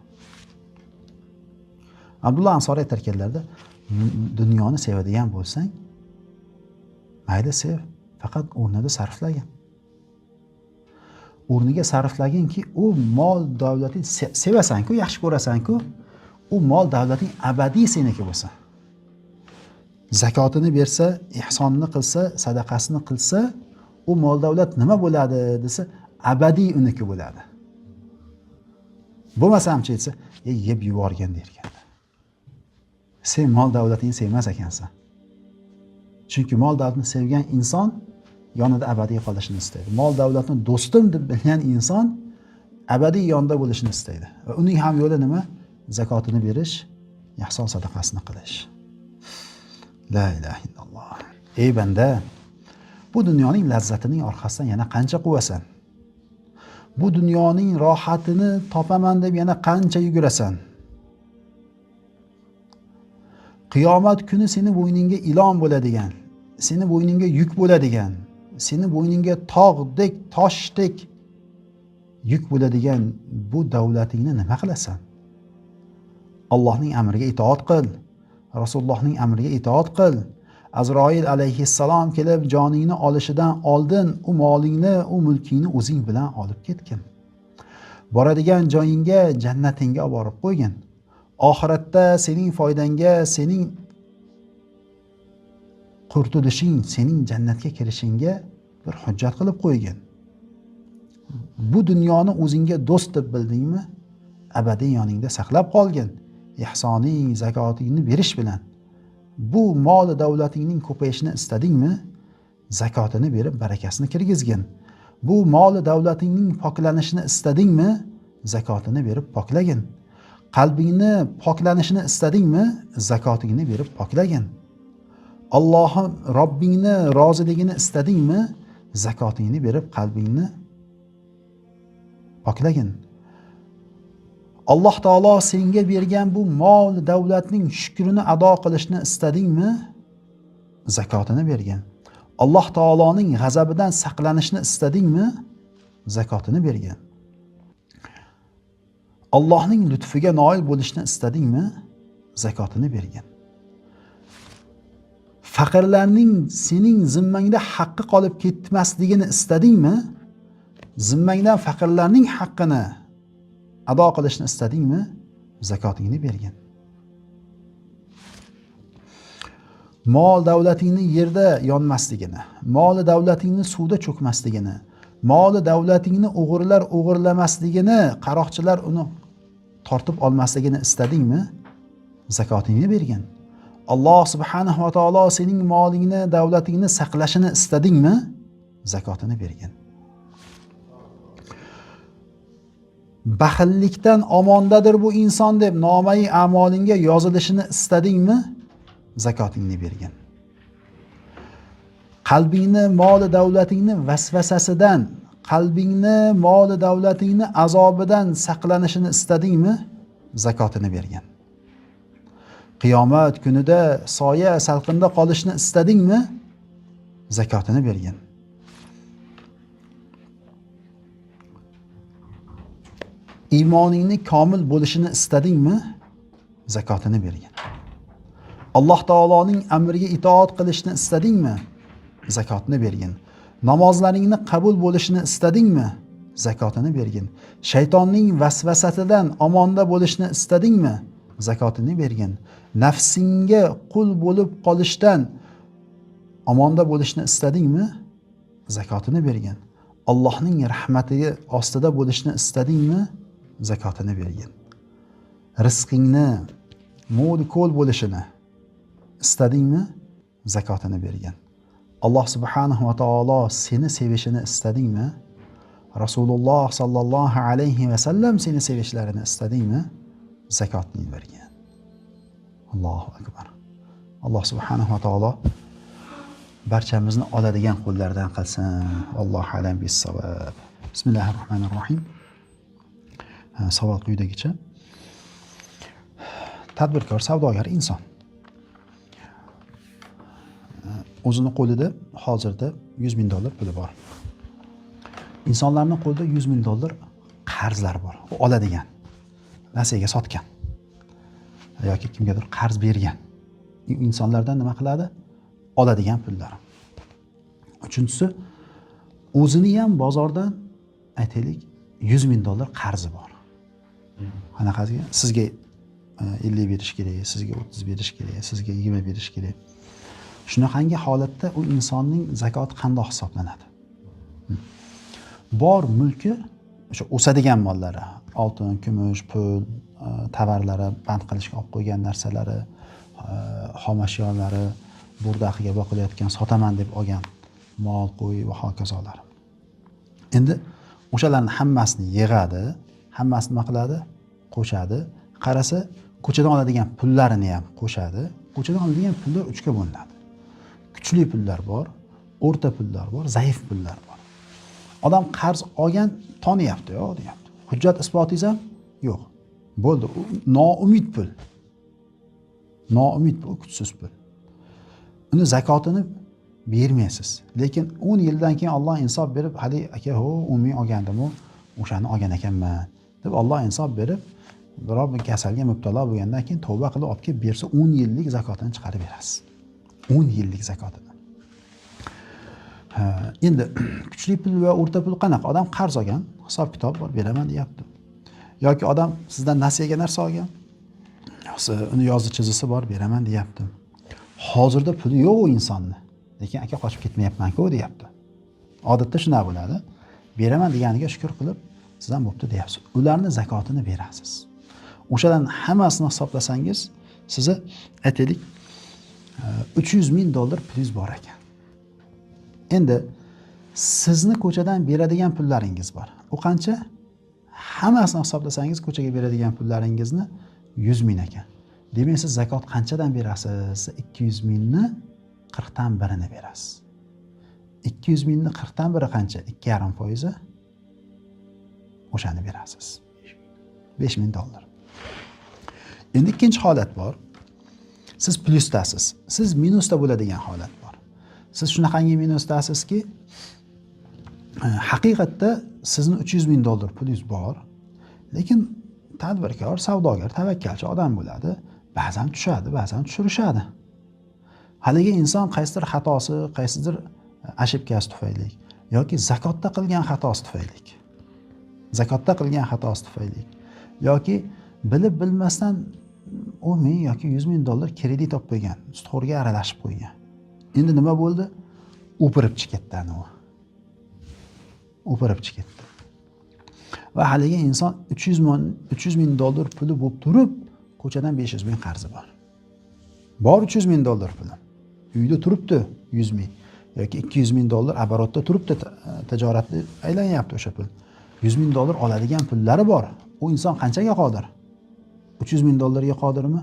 Abdulloh Ansoriy aytar ekanlarda, dunyoni sevadigan bo'lsang, mayli sev, faqat o'rnida sarflagin. O'rniga sarflaginki, u mol davlating sevasan-ku, yaxshi ko'rasan-ku, u mol davlating abadiy seniki bo'lsa. Zakotini bersa, ihsonni qilsa, sadaqasini qilsa, u mol davlat nima bo'ladi desa, abadiy uniki bo'ladi. Bo'lmasamchi desa, yeb yuborgan derkan. Sen mol davlatingni sevmas ekansan. Chunki mol davlatni sevgan inson yonida abadiy qolishini istaydi. Mol davlatni do'stim deb bilgan inson abadiy yonida bo'lishini istaydi. Va uning ham yo'li nima? Zakotini berish, ihson sadaqasini qilish. La ilaha illalloh. Ey banda, bu dunyoning lazzatining orqasidan yana qancha quvasan? Bu dunyoning rohatini topaman deb yana qancha yugurasan? Qiyomat kuni seni bo'yningga ilon bo'ladigan, seni bo'yningga yuk bo'ladigan, seni bo'yningga tog'dek, toshdek yuk bo'ladigan bu davlatingni nima qilasan? Allohning amriga itoat qil. Rasulullohning amriga itoat qil. Azroil alayhissalom kelib joningni olishidan oldin u molingni, u mulkingni o'zing bilan olib ketgin. Boradigan joyingga, jannatingga olib borib qo'ygin. Oxiratda sening foydangga, sening qurtulishing, sening jannatga kirishingga bir hujjat qilib qo'ygin. Bu dunyoni o'zingga do'st deb bildingmi? Abadiy yoningda saqlab qolgin. Ihsoning, zakotingni berish bilan. Bu mol davlatingning ko'payishini istadingmi? Zakotini berib barakasini kirgizgin. Bu mol davlatingning poklanishini istadingmi? Zakotini berib poklagin. Qalbingni poklanishini istadingmi? Zakotingni berib poklagin. Allohim Robbingni roziligini istadingmi? Zakotingni berib qalbingni poklagin. Alloh taolo senga bergan bu mol davlatning shukrini ado qilishni istadingmi? Zakotini bergin. Alloh taoloning g'azabidan saqlanishni istadingmi? Zakotini bergin. Allohning lutfiga noil bo'lishni istadingmi? Zakotini bergin. Faqirlarning sening zimmangda haqqi qolib ketmasligini istadingmi? Zimmangdan faqirlarning haqqini ado qilishni istadingmi? Zakotingni bergin. Mol davlatingni yerda yonmasligini, mol davlatingni suvda cho'kmasligini, mol davlatingni o'g'rilar o'g'irlamasligini, qaroqchilar uni tortib olmasligini istadingmi? Zakotingni bergin. Alloh subhanahu va taolo sening molingni, davlatingni saqlashini istadingmi? Zakotini bergin. Baxillikdan omondadir bu inson deb nomai a'molingga yozilishini istadingmi? Zakotingni bergin. Qalbingni, moli davlatingni vasvasasidan, qalbingni, moli davlatingni azobidan saqlanishini istadingmi? Zakotini bergin. Qiyomat kunida soya salqinda qolishni istadingmi? Zakotini bergin. Iymoningni komil bo'lishini istadingmi? Zakotini bergin. Alloh taoloning amriga itoat qilishni istadingmi? Zakotini bergin. Namozlaringni qabul bo'lishini istadingmi? Zakotini bergin. Shaytonning vasvasasidan omonda bo'lishni istadingmi? Zakotini bergin. Nafsingga qul bo'lib qolishdan omonda bo'lishni istadingmi? Zakotini bergin. Allohning rahmati ostida bo'lishni istadingmi? Zakotini bergin. Rizqingni mo'l ko'l bo'lishini istadingmi? Zakotini bergin. Alloh subhanahu va taolo seni sevishini istadingmi? Rasululloh sallallohu alayhi va sallam seni sevishlarini istadingmi? Zakotini bergin. Allohu akbar. Alloh subhanahu va taolo barchamizni oladigan qo'llardan qilsin. Allohu alam bis-savob. Bismillahirrohmanirrohim. Savol quyidagicha. Tadbirkor, savdogar inson. O'zini qo'lida hozirda 100 ming dollar puli bor. Insonlarning qo'lida 100 ming dollar qarzlar bor. U oladigan. Nasiyaga sotgan yoki kimgadir qarz bergan. Insonlardan nima qiladi? Oladigan pullari. Uchinchisi, o'zini ham bozordan aytaylik 100 ming dollar qarzi bor. Qanaqasiga? Sizga 50 berish kerak, sizga 30 berish kerak, sizga 20 berish kerak. Shunaqangi holatda u insonning zakoti qandoq hisoblanadi? Bor mulki, o'sha o'sadigan mollari, oltin, kumush, pul, tovarlari, band qilishga olib qo'ygan narsalari, xomashiyolari, burdaqiga boqilayotgan, sotaman deb olgan mol, qo'y va hokazolar. Endi o'shalarni hammasini yig'adi, hammasini nima qiladi? Qo'shadi. Qarasa, ko'chadan oladigan pullarini ham qo'shadi. Ko'chadan oladigan pullar 3 ga bo'linadi. Kuchli pullar bor, o'rta pullar bor, zaif pullar bor. Odam qarz olgan toniyapti, yo'q deyapti. Hujjat isbotingiz ham yo'q. Bo'ldi, u noumid pul. Noumid pul, kuchsiz pul. Uni zakotini bermaysiz. Lekin 10 yildan keyin Alloh insof berib, hali aka, ho, 10 ming olgandim-u, o'shani olgan ekanman deb Alloh insof berib, biror bir kasalga mubtalo bo'lgandan keyin tavba qilib olib kelib bersa, 10 yillik zakotini chiqarib berasiz. 10 yillik zakotini. Endi kuchli pul va o'rta pul qanaqa? Odam qarz olgan, hisob kitob bor, beraman deyapti. Yoki odam sizdan nasiyaga narsa olgan, uni yozi chizisi bor, beraman deyapti. Hozirda puli yo'q u insonni, lekin aka qochib ketmayapman-ku deyapti. Odatda shunaqa bo'ladi. Beraman deganiga shukr qilib, siz ham bo'pti deyapsiz. Ularni zakotini berasiz. O'shalarning hammasini hisoblasangiz, sizni aytaylik 300 ming dollar pulingiz bor ekan. Endi sizni ko'chadan beradigan pullaringiz bor. U qancha? Hammasini hisoblasangiz ko'chaga beradigan pullaringizni 100 ming ekan. Demak, siz zakot qanchadan berasiz? 200 mingni 40dan birini berasiz. 200 mingni 40dan biri qancha? 2,5%. O'shani berasiz. 5 ming dollar. Endi ikkinchi holat bor. Siz plyusdasiz. Siz minusda bo'ladigan holat bor. Siz shunaqangi minusdasizki, haqiqatda sizni 300 ming dollar pulingiz bor, lekin tadbirkor, savdogar, tavakkalchi odam bo'ladi. Ba'zan tushadi, ba'zan tushirishadi. Haligi inson qaysidir xatosi, qaysidir ошибкasi tufayli yoki zakotda qilgan xatosi tufayli, zakotda qilgan xatosi tufayli yoki bilib bilmasdan 10 ming yoki 100 ming dollar kredit olib qo'ygan, sutxo'rga aralashib qo'ygan. Endi nima bo'ldi? O'pirib chiqib ketdi anavi. O'pirib chiqib ketdi. Va haligi inson 300 ming dollar puli bo'lib turib, ko'chadan 500 ming qarzi bor. Bor 300 ming dollar puli. Uyda turibdi 100 ming yoki 200 ming dollar оборот da turibdi, tijoratda aylanyapti o'sha pul. 100 ming dollar oladigan pullari bor. U inson qanchaga qodir? 300 ming dollarga qodirmi?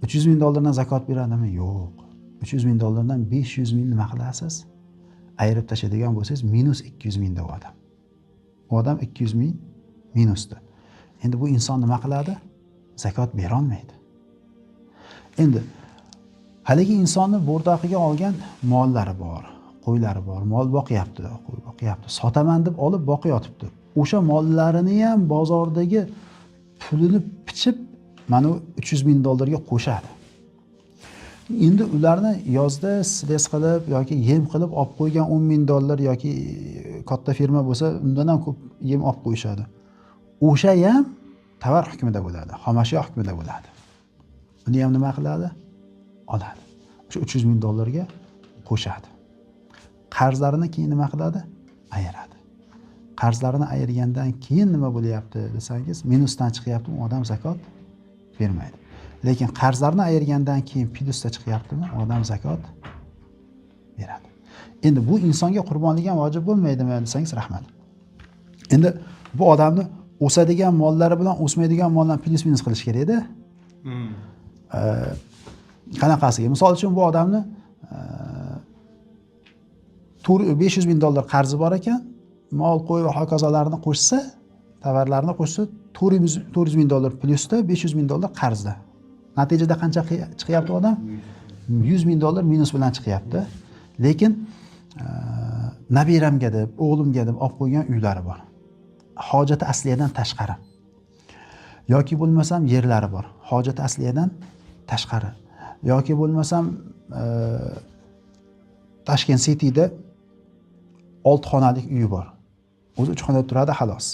300 ming dollardan zakot beradimi? Yo'q. 300 ming dollardan 500 ming nima qilasiz? Ayirib tashlaydigan bo'lsangiz, minus 200 mingda u odam. U odam 200 ming minusda. Endi bu inson nima qiladi? Zakot bera olmaydi. Endi haligi insonni bo'rdoqiga olgan mollari bor, qo'ylari bor, mol boqyapti, qo'y boqyapti, sotaman deb olib boqyotibdi. O'sha mollarini ham bozordagi pulini pichib mana u 300 ming dollarga qo'shadi. Endi ularni yozda силос qilib yoki yem qilib olib qo'ygan 10 ming dollar yoki katta firma bo'lsa undan ham ko'p yem olib qo'yishadi. O'sha ham tovar hukmida bo'ladi, xomashyo hukmida bo'ladi. Uni ham nima qiladi? Oladi. O'sha 300 ming dollarga qo'shadi. Qarzlarini keyin nima qiladi? Ayiradi. Qarzlarini ayirgandan keyin nima bo'lyapti desangiz, minusdan chiqyapti, u odam zakot bermaydi. Lekin qarzlarni ayirgandan keyin plyusda chiqyaptimi, u odam zakot beradi. Endi bu insonga qurbonlik ham vojib bo'lmaydimi desangiz, rahmat. Endi bu odamni o'sadigan mollari bilan o'smaydigan mollarni plyus minus qilish kerak-da. Qanaqasiga? Misol uchun bu odamni 500 ming dollar qarzi bor ekan, mol, qo'y va hokazolarni qo'shsa, tovarlarni qo'shsa 400 ming dollar plyusda, 500 ming dollar qarzda. Natijada qancha chiqyapti odam? 100 ming dollar minus bilan chiqyapti. Lekin nabiramga deb, o'g'limga deb olib qo'ygan uylari bor. Hojati asliyadan tashqari. Yoki bo'lmasam yerlari bor. Hojati asliyadan tashqari. Yoki bo'lmasam Tashkent Cityda 6 xonalik uyi bor. O'zi 3 xonada turadi xolos.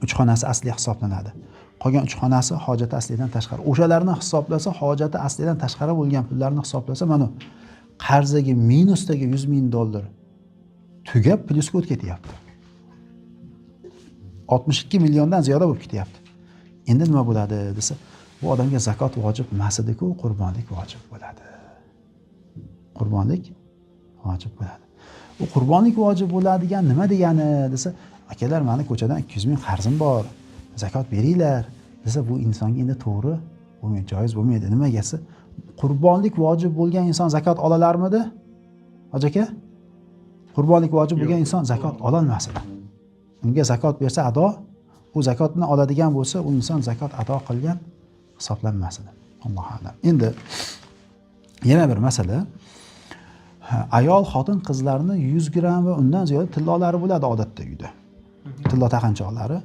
3 xonasi asli hisoblanadi. Qolgan 3 xonasi hojati aslidan tashqari. O'shalarni hisoblasa, hojati aslidan tashqari bo'lgan pullarni hisoblasa, mana qarzdagi minusdagi $100 ming tugab plyusga o'tib ketyapti. 62 milliondan ziyoda bo'lib ketyapti. Endi nima bo'ladi desa, bu odamga zakot vojib emas edi-ku, qurbonlik vojib bo'ladi. Qurbonlik vojib bo'ladi. U qurbonlik vojib bo'ladigan nima degani desa, akalar meni ko'chadan 200 ming qarzim bor, zakot beringlar desa, bu insonga endi to'g'ri bo'lmaydi, joiz bo'lmaydi. Nimagasi? Qurbonlik vojib bo'lgan inson zakot olalarmidi? Hoji aka? Qurbonlik vojib bo'lgan inson zakot ololmas edi. Unga zakot bersa ado, u zakotni oladigan bo'lsa, u inson zakot ado qilgan hisoblanmas edi. Allohu a'lam. Endi yana bir masala, ayol xotin qizlarni 100 gram va undan ziyoda tillolari bo'ladi odatda uyda. Tillo taqinchoqlari.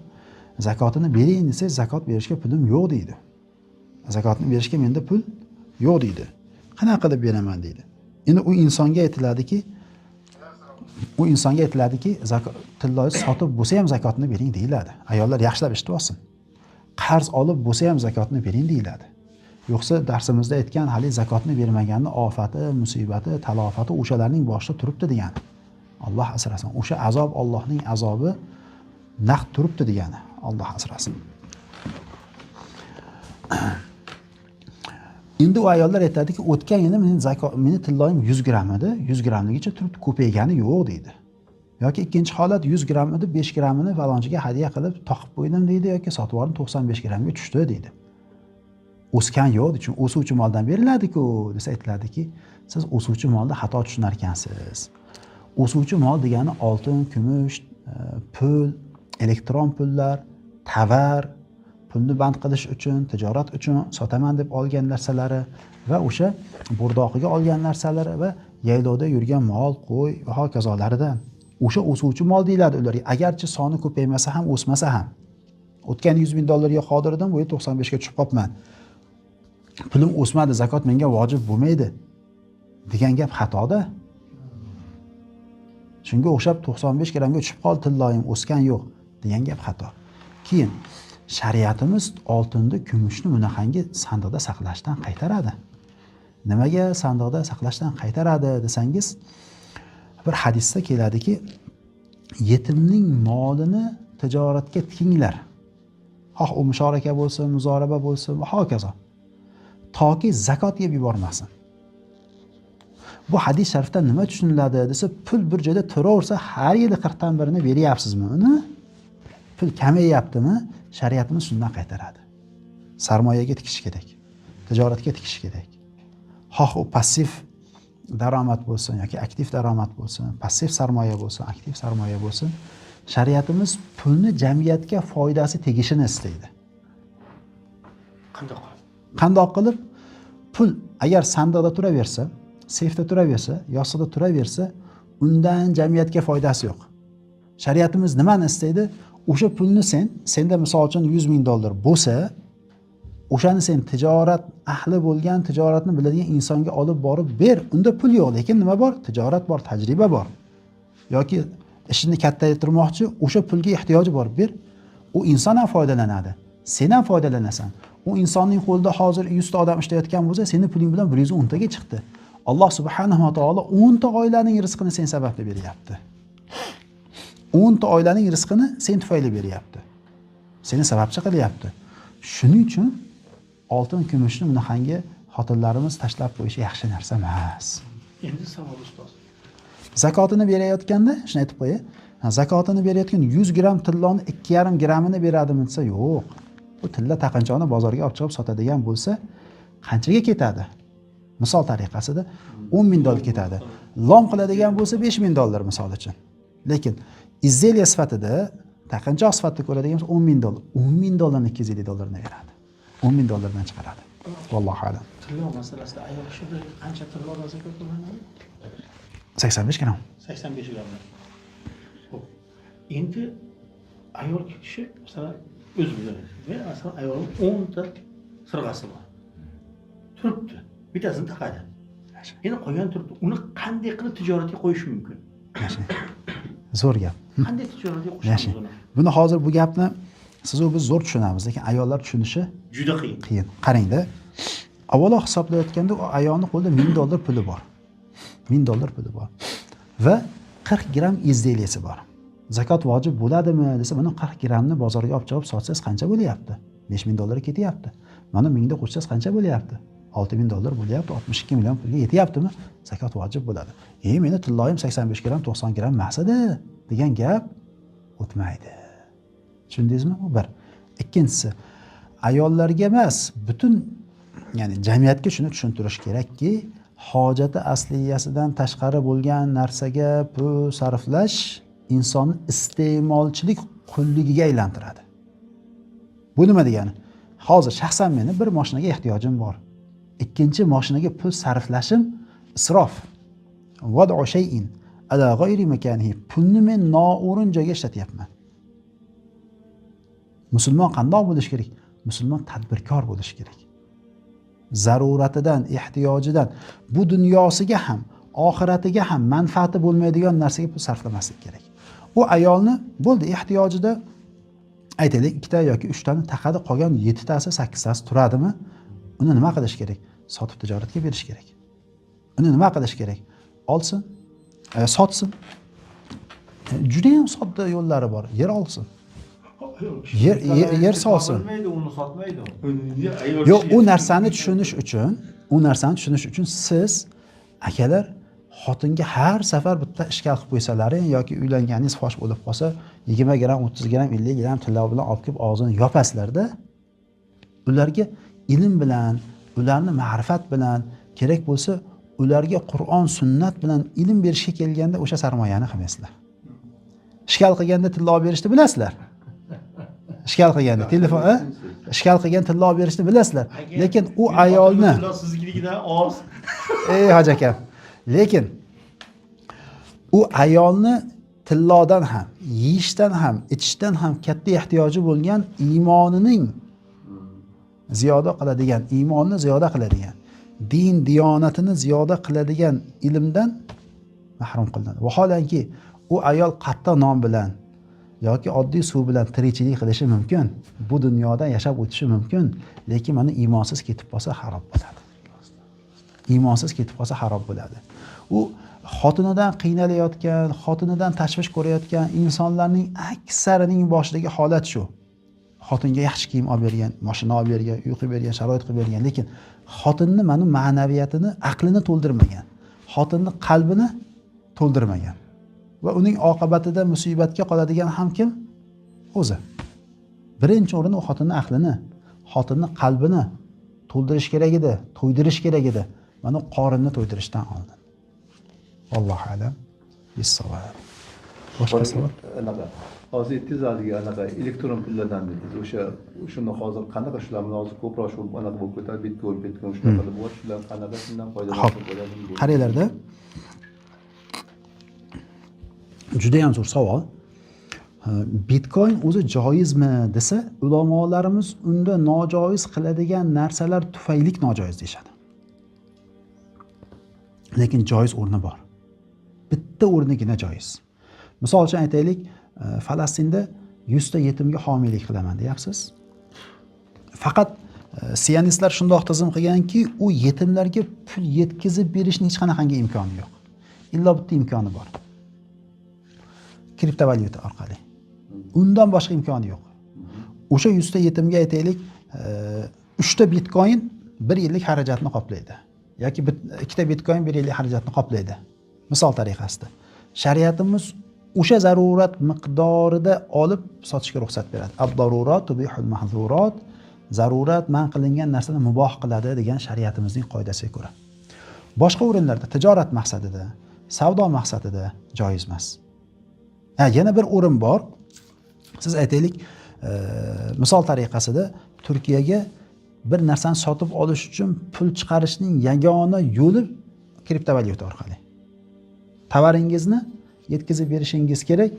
Zakotini bering desangiz, zakot berishga pulim yo'q deydi. Zakotni berishga menda pul yo'q deydi. Qanaqa qilib beraman deydi. Endi u insonga aytiladiki, tilloyi sotib bo'lsa ham zakotni bering deyiladi. Ayollar yaxshilab eshitib olsin. Qarz olib bo'lsa ham zakotni bering deyiladi. Yo'qsa darsimizda aytgan hali zakotni bermaganni ofati, musibati, talofati o'shalarning boshida turibdi degani. Alloh asrasin. O'sha azob Allohning azobi naq turibdi degani. Alloh asrasin. Endi u ayollar aytadiki, o'tgan yili mening zakot, meni tilloyim 100 gram edi, 100 gramligicha turibdi, ko'paygani yo'q deydi. Yoki ikkinchi holat 100 gram edi, 5 gramini falonchiga hadya qilib toqib qo'ydim deydi yoki sotib oldim 95 gramga tushdi deydi. O'sgan yo'q, chunki o'suvchi moldan beriladi-ku desa aytiladiki, siz o'suvchi molda xato tushunar ekansiz. O'suvchi mol degani oltin, kumush, pul, elektron pullar, tovar, pulni band qilish uchun, tijorat uchun sotaman deb olgan narsalari va o'sha bo'rdoqiga olgan narsalari va yaylovda yurgan mol, qo'y va hokazolaridan o'sha o'suvchi mol deyiladi ularga. Agarchi soni ko'paymasa ham, o'smasa ham. O'tgan $100 ming qodir edim, bu yil 95 ga tushib qolibman. Pulim o'smadi, zakot menga vojib bo'lmaydi degan gap xatoda. Shunga o'xshab 95 gramga tushib qoldi tilloyim, o'sgan yo'q degan gap xato. Keyin shariatimiz oltinni, kumushni bunaqangi sandiqda saqlashdan qaytaradi. Nimaga sandiqda saqlashdan qaytaradi desangiz, bir hadisda keladiki, yetimning molini tijoratga tikinglar. Xoh u mushoraka bo'lsin, muzoraba bo'lsin va hokazo. Toki zakot yeb yubormasin. Bu hadis sharifdan nima tushuniladi desa, pul bir joyda turaversa, har yili 40dan birini beryapsizmi uni? Pul kamayyaptimi? Shariatimiz shundan qaytaradi. Sarmoyaga tikish kerak, tijoratga tikish kerak. Xoh u passiv daromad bo'lsin yoki aktiv daromad bo'lsin, passiv sarmoya bo'lsin, aktiv sarmoya bo'lsin, shariatimiz pulni jamiyatga foydasi tegishini istaydi. Qandoq qilib? Qandoq qilib? Pul agar sandiqda turaversa, seyfda turaversa, yostiqda turaversa, undan jamiyatga foydasi yo'q. Shariatimiz nimani istaydi? O'sha pulni senda misol uchun $100 ming bo'lsa, o'shani sen tijorat ahli bo'lgan, tijoratni biladigan insonga olib borib ber. Unda pul yo'q, lekin nima bor? Tijorat bor, tajriba bor. Yoki ishini kattaytirmoqchi, o'sha pulga ehtiyoji bor, ber. U inson ham foydalanadi, sen ham foydalanasan. U insonning qo'lida hozir 100 ta odam ishlayotgan bo'lsa, seni puling bilan 110 taga chiqdi. Alloh subhanahu va taolo 10 ta oilaning rizqini sen sababli beryapti. 10 ta oilaning rizqini sen tufayli beryapti. Seni sababchi qilyapti. Shuning uchun oltin, kumushni bunaqangi xotinlarimiz tashlab qo'yishi yaxshi narsa emas. Endi savol ustoz. Zakotini berayotganda, shuni aytib qo'yay, zakotini berayotgan 100 gram tilloni 2,5 grammini beradimi desa, yo'q. Bu tilla taqinchoqni bozorga olib chiqib sotadigan bo'lsa, qanchaga ketadi? Misol tariqasida $10 ming ketadi. Lom qiladigan bo'lsa $5 ming misol uchun. Lekin izdelya sifatida, taqinchoq sifatida ko'radigan bo'lsa $10 ming, $10 ming $250 beradi. $10 ming chiqaradi. Vallohu a'lam. Tillo masalasida ayol kishida qancha tillodan zakot to'lanadi? 85 gramm. 85 grammdan. Xo'p. Endi ayol kishi, masalan, o'zi biladi. Men, masalan, ayolim 10 ta sirg'asi bor. Turibdi. Bittasini taqadi. Endi qolgani turibdi. Uni qanday qilib tijoratga qo'yish mumkin? Yaxshi. Zo'r gap. Qanday tijoratga Yaxshi. qo'shamiz uni? Buni hozir bu gapni siz u biz zo'r tushunamiz, lekin ayollar tushunishi Juda qiyin. qiyin. Qarangda, avvalo hisoblayotganda u ayolni qo'lida $1000 puli bor. $1000 puli bor. Va 40 gramm изделие si bor. Zakot vojib bo'ladimi desa, mana 40 grammni bozorga olib chiqib sotsangiz qancha bo'lyapti? $5000 ketyapti. Mana 1000 da qo'shsangiz qancha bo'lyapti? $6000 bo'lyapti, 62 million pulga yetyaptimi? Zakot vojib bo'ladi. Meni tilloyim 85 gramm, 90 gramm emas edi degan gap o'tmaydi. Tushundingizmi? Bu bir. Ikkinchisi, ayollarga emas, butun, ya'ni jamiyatga shuni tushuntirish kerakki, hojati asliyasidan tashqari bo'lgan narsaga pul sarflash insonni iste'molchilik qulligiga aylantiradi. Bu nima degani? Hozir shaxsan meni bir mashinaga ehtiyojim bor. Ikkinchi mashinaga pul sarflashim isrof. Vad'u shay'in ala g'ayri makanihi. Pulni men noo'rin joyga ishlatyapman. Musulmon qandoq bo'lishi kerak? Musulmon tadbirkor bo'lishi kerak. Zaruratidan, ehtiyojidan, bu dunyosiga ham, oxiratiga ham manfaati bo'lmaydigan narsaga pul sarflamaslik kerak. U ayolni bo'ldi ehtiyojida, aytaylik, 2 ta yoki 3 tani taqadi, qolgan 7 tasi, 8 tasi turadimi? Uni nima qilish kerak? Sotib tijoratga berish kerak. Uni nima qilish kerak? Olsin, sotsin. Juda ham sodda yo'llari bor. Yer olsin. Yer solsin. Bilmaydi, uni sotmaydi. Yo'q, u narsani tushunish uchun, u narsani tushunish uchun siz akalar xotinga har safar bitta ishkal qilib qo'ysalaring yoki uylanganingiz fosh bo'lib qolsa, 20 gramm, 30 gramm, 50 gramm tillo bilan olib kelib og'zini yopasizlarda, ularga ilm bilan, ularni ma'rifat bilan, kerak bo'lsa ularga Qur'on, sunnat bilan ilm berishga kelganda o'sha sarmoyani qilmaysizlar. Ishkal qilganda tillo berishni bilasizlar. Ishkal qilganda telefon, ishkal qilgan tillo berishni bilasizlar. Lekin u ayolni siznikidan oz. Ey hoji akam, lekin u ayolni tillodan ham, yeyishdan ham, ichishdan ham katta ehtiyoji bo'lgan iymonining ziyoda qiladigan, iymonni ziyoda qiladigan, din diyonatini ziyoda qiladigan ilmdan mahrum qilinadi. Vaholanki u ayol qattiq non bilan yoki oddiy suv bilan tirikchilik qilishi mumkin, bu dunyoda yashab o'tishi mumkin, lekin mana iymonsiz ketib qolsa xarob bo'ladi. Iymonsiz ketib qolsa xarob bo'ladi. U xotinidan qiynalayotgan, xotinidan tashvish ko'rayotgan insonlarning aksarining boshidagi holat shu. Xotinga yaxshi kiyim olib bergan, mashina olib bergan, uy qilib bergan, sharoit qilib bergan, lekin xotinni mana ma'naviyatini, aqlini to'ldirmagan, xotinni qalbini to'ldirmagan. Va uning oqibatida musibatga qoladigan ham kim? O'zi. Birinchi o'rinda u xotinni aqlini, xotinni qalbini to'ldirish kerak edi, to'ydirish kerak edi. Mana qorinni to'ydirishdan oldin. Allohu a'lam bis-savob. Boshqa savol? Anaqa. Hozir aytdingiz haligi anaqa elektron pullardan dedingiz. O'sha shuni hozir qanaqa shular bilan hozir ko'proq shu anaqa bo'lib ketadi, bitcoin, bitcoin shunaqa deb bo'lyapti. Shular qanaqa shundan foydalansa bo'ladimi? Qaranglarda. Juda ham zo'r savol. Bitcoin o'zi joizmi desa, ulamolarimiz unda nojoiz qiladigan narsalar tufayli nojoiz deyshadi. Lekin joiz o'rni bor. Bitta o'rnigina joiz. Misol uchun aytaylik, Falastinda 100 ta yetimga homiylik qilaman deyapsiz. Faqat sionistlar shundoq tizim qilganki, u yetimlarga pul yetkazib berishning hech qanaqangi imkoni yo'q. Illo bitta imkoni bor. Kriptovalyuta orqali. Undan boshqa imkoni yo'q. O'sha 100 ta yetimga aytaylik, 3 ta bitcoin 1 yillik xarajatni qoplaydi. Yoki 2 ta bitcoin 1 yillik xarajatni qoplaydi. Misol tariqasida. Shariatimiz o'sha zarurat miqdorida olib sotishga ruxsat beradi. Ad-darurat tubihul mahzurat. Zarurat man qilingan narsani muboh qiladi degan shariatimizning qoidasiga ko'ra. Boshqa o'rinlarda tijorat maqsadida, savdo maqsadida joiz emas. Ha, yana bir o'rin bor. Siz aytaylik, misol tariqasida Turkiyaga bir narsani sotib olish uchun pul chiqarishning yagona yo'li kriptovalyuta orqali. Tovaringizni yetkazib berishingiz kerak.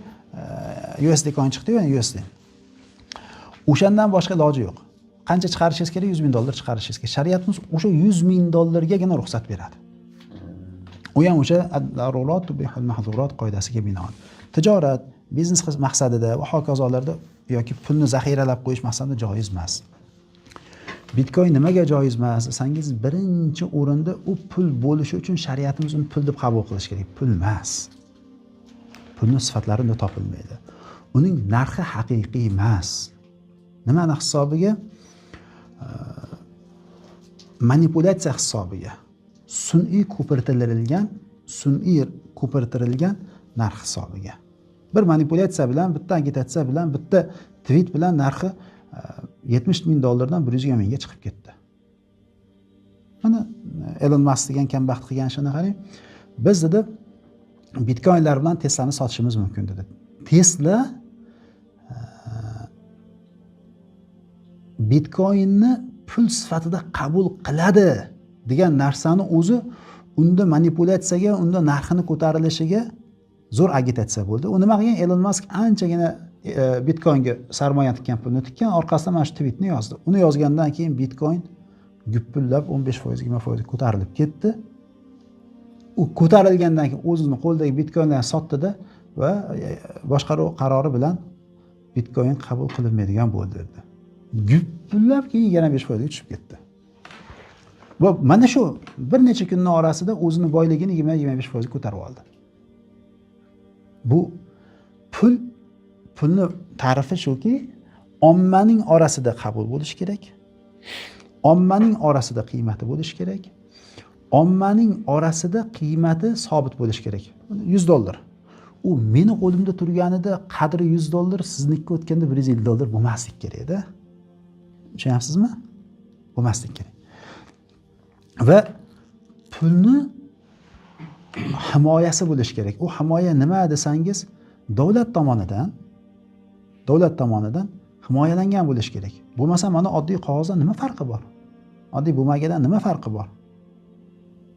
USD coin chiqdi-yu, USD. O'shandan boshqa iloji yo'q. Qancha chiqarishingiz kerak? 100 ming dollar chiqarishingiz kerak. Shariatimiz o'sha 100 ming dollargagina ruxsat beradi. U ham o'sha ad-darurat tubihul mahzurat qoidasiga binoan. Tijorat, biznes maqsadida va hokazolarda yoki pulni zaxiralab qo'yish maqsadida joiz emas. Bitcoin nimaga joiz emas desangiz, birinchi o'rinda u pul bo'lishi uchun shariatimiz uni pul deb qabul qilish kerak. Pul emas. Pulni sifatlari unda topilmaydi. Uning narxi haqiqiy emas. Nimani hisobiga? Manipulyatsiya hisobiga. Sun'iy ko'pirtirilgan narx hisobiga. Bir manipulyatsiya bilan, bitta agitatsiya bilan, bitta tweet bilan narxi 70 ming dollardan 120 mingga chiqib ketdi. Mana Elon Musk degan kambag'at qilgan ishini qarang. Biz dedi bitcoinlar bilan Teslani sotishimiz mumkin dedi. Tesla bitcoinni pul sifatida qabul qiladi degan narsani o'zi unda manipulyatsiyaga, unda narxini ko'tarilishiga zo'r agitatsiya bo'ldi. U nima qilgan? Elon Musk anchagina bitcoinga sarmoya tikkan, pulni tikkan, orqasidan mana shu tweetni yozdi. Uni yozgandan keyin bitcoin gupillab 15%, 20% ko'tarilib ketdi. U ko'tarilgandan keyin o'zini qo'lidagi bitcoinlarni sotdida va boshqaruv qarori bilan bitcoin qabul qilinmaydigan bo'ldi dedi. Gupillab keyin yana 5% ga tushib ketdi. Va mana shu bir necha kunning orasida o'zini boyligini 20-25% ko'tarib oldi. Bu pulni ta'rifi shuki, ommaning orasida qabul bo'lishi kerak. Ommaning orasida qiymati bo'lishi kerak. Ommaning orasida qiymati sobit bo'lishi kerak. 100 dollar. U meni qo'limda turganida qadri 100 dollar, siznikiga o'tganda 150 dollar bo'lmaslik kerak-da. Tushunyapsizmi? Bo'lmaslik kerak. Va pulni himoyasi bo'lishi kerak. U himoya nima desangiz, davlat tomonidan himoyalangan bo'lishi kerak. Bo'lmasa mana oddiy qog'ozdan nima farqi bor? Oddiy bumagadan nima farqi bor?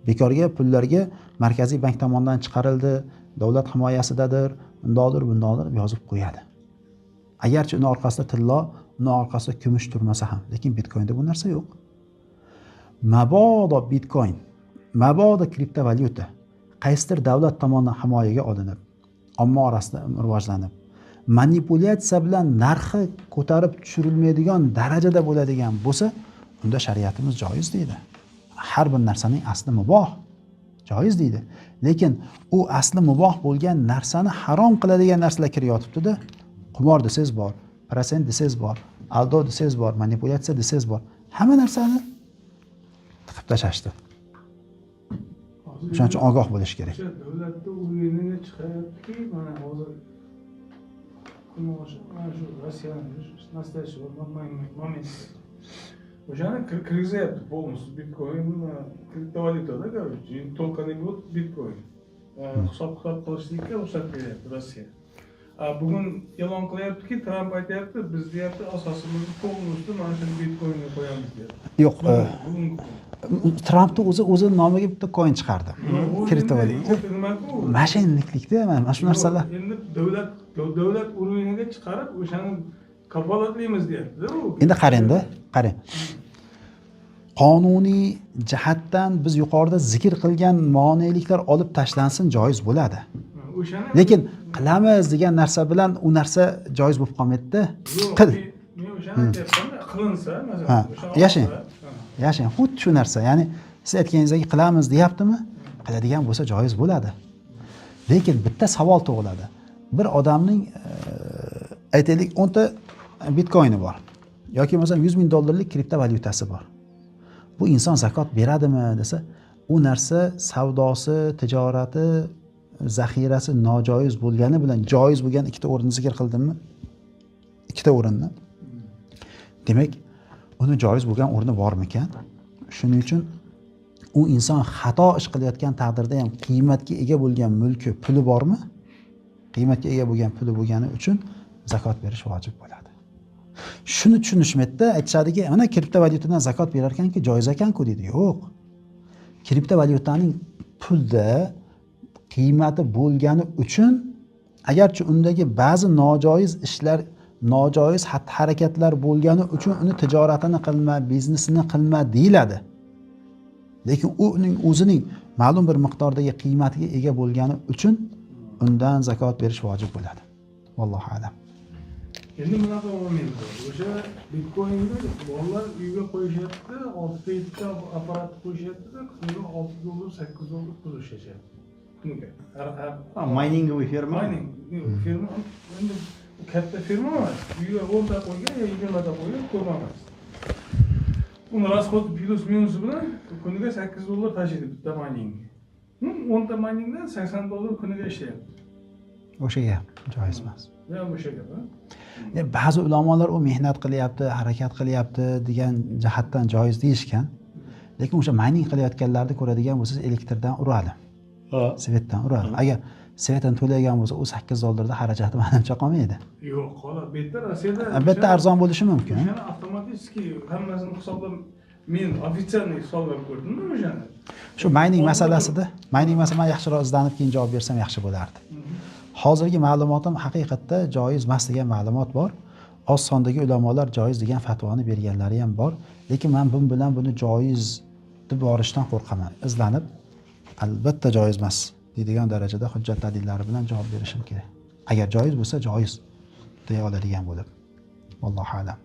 Bekorga pullarga Markaziy bank tomonidan chiqarildi, davlat himoyasidadir, undoqdir, bundoqdir yozib qo'yadi. Agarchi uni orqasida tillo, uni orqasida kumush turmasa ham, lekin bitcoinda bu narsa yo'q. Mabodo bitcoin, mabodo kriptovalyuta qaysidir davlat tomonidan himoyaga olinib, omma orasida rivojlanib, manipulyatsiya bilan narxi ko'tarib tushirilmaydigan darajada bo'ladigan bo'lsa, unda shariatimiz joiz deydi. Har bir narsaning asli muboh, joiz deydi. Lekin u asli muboh bo'lgan narsani harom qiladigan narsalar kiryotibdi-da. Qumor desangiz bor, prosent desangiz bor, aldov desangiz bor, manipulyatsiya desangiz bor. Hamma narsani tiqib tashlashdi. O'shaning uchun ogoh bo'lish kerak. O'sha davlatni o'yiniga chiqayaptiki, mana hozir mana shu Rossiyani настоящий момент. O'shani kirgizyapti полностью bitcoin, kriptovalyutada, короче, только не будет bitcoin. Hisob kitob qilishlikka ruxsat beryapti Rossiya. Bugun e'lon qilyaptiki, Tramp aytyapti, biz deyapti, asosimizni полностью mana shu bitcoinga qo'yamiz deyapti. Yo'q, Bugungi kun. Trampni o'zi nomiga bitta coin chiqardi. U Kriptovalyuta. endi nimaku? Mashinalikda mana shu narsalar. Endi davlat уровень iga chiqarib, o'shani kafolatlaymiz deyapti-da u. Endi qarang-da, qarang. Qonuniy jihatdan biz yuqorida zikr qilgan moneliklar olib tashlansin, joiz bo'ladi. O'shani Lekin qilamiz degan narsa bilan u narsa joiz bo'lib qolmaydi-da. Yo'q, Qil. Men o'shani aytyapman-da, qilinsa, masalan, Ha, o'shani yashang. olsa, ha. Yashang, xuddi shu narsa. Ya'ni siz aytganingizdagi qilamiz deyaptimi? Qiladigan bo'lsa joiz bo'ladi. Lekin bitta savol tug'iladi. Bir odamning aytaylik 10 ta bitcoini bor yoki bo'lmasam 100 ming dollarlik kriptovalyutasi bor. Bu inson zakot beradimi desa, u narsa savdosi, tijorati, zaxirasi nojoiz bo'lgani bilan joiz bo'lgan ikkita o'rinni zikr qildimmi? Ikkita o'rinni. Demak, uni joiz bo'lgan o'rni bormikan? Shuning uchun u inson xato ish qilayotgan taqdirda ham qiymatga ega bo'lgan mulki, puli bormi? Qiymatga ega bo'lgan puli bo'lgani uchun zakot berish vojib bo'ladi. Shuni tushunishmaydida, aytishadiki, mana kriptovalyutadan zakot berar ekanki, joiz ekan-ku deydi. Yo'q. Kriptovalyutaning pulda qiymati bo'lgani uchun, agarchi undagi ba'zi nojoiz ishlar, nojoiz xatti harakatlar bo'lgani uchun uni tijoratini qilma, biznesini qilma deyiladi. Lekin u uning o'zining ma'lum bir miqdordagi qiymatiga ega bo'lgani uchun undan zakot berish vojib bo'ladi. Vallohu a'lam. Endi bunaqa moment bor. O'sha bitcoinni bolalar uyga qo'yishyapti, oltita, yettita apparat qo'yishyaptida, kuniga 6 dollar, 8 dollar pul ishlashyapti. Kuniga. Har Майнинговый ферма. Майнинг firma endi, u katta firma emas. Uyga 10 ta qo'ygan yo 20 ta qo'ygan, ko'p emas. Uni расход плюс minusi bilan kuniga 8 dollar tashiydi bitta mayning. 10 ta mayningdan 80 dollar kuniga ishlayapti. O'sha gap joiz emas. Bu ham o'sha gap, a? Ba'zi ulamolar u mehnat qilyapti, harakat qilyapti degan jihatdan joiz deyishgan. Lekin o'sha mayning qilayotganlarni ko'radigan bo'lsangiz, elektrdan uradi, свет dan uradi. Agar свет ini to'lagan bo'lsa, u 8 dollarda xarajati manimcha qolmaydi. Yo'q, qoladi. Bu yerda, Rossiyada. Bu yerda arzon bo'lishi mumkin. O'shani avtomatik hammasini hisoblab, men официальный hisoblab ko'rdimda o'shani. Shu mayning masalasida, mayning masalasida man yaxshiroq izlanib, keyin javob bersam yaxshi bo'lardi. Hozirgi ma'lumotim, haqiqatda joiz emas degan ma'lumot bor. Oz sondagi ulamolar joiz degan fatvoni berganlari ham bor. Lekin man bun bilan buni joiz deb borishdan qo'rqaman. Izlanib, albatta joiz emas deydigan darajada hujjat dalillari bilan javob berishim kerak. Agar joiz bo'lsa, joiz deya oladigan bo'lib. Vallohu a'lam.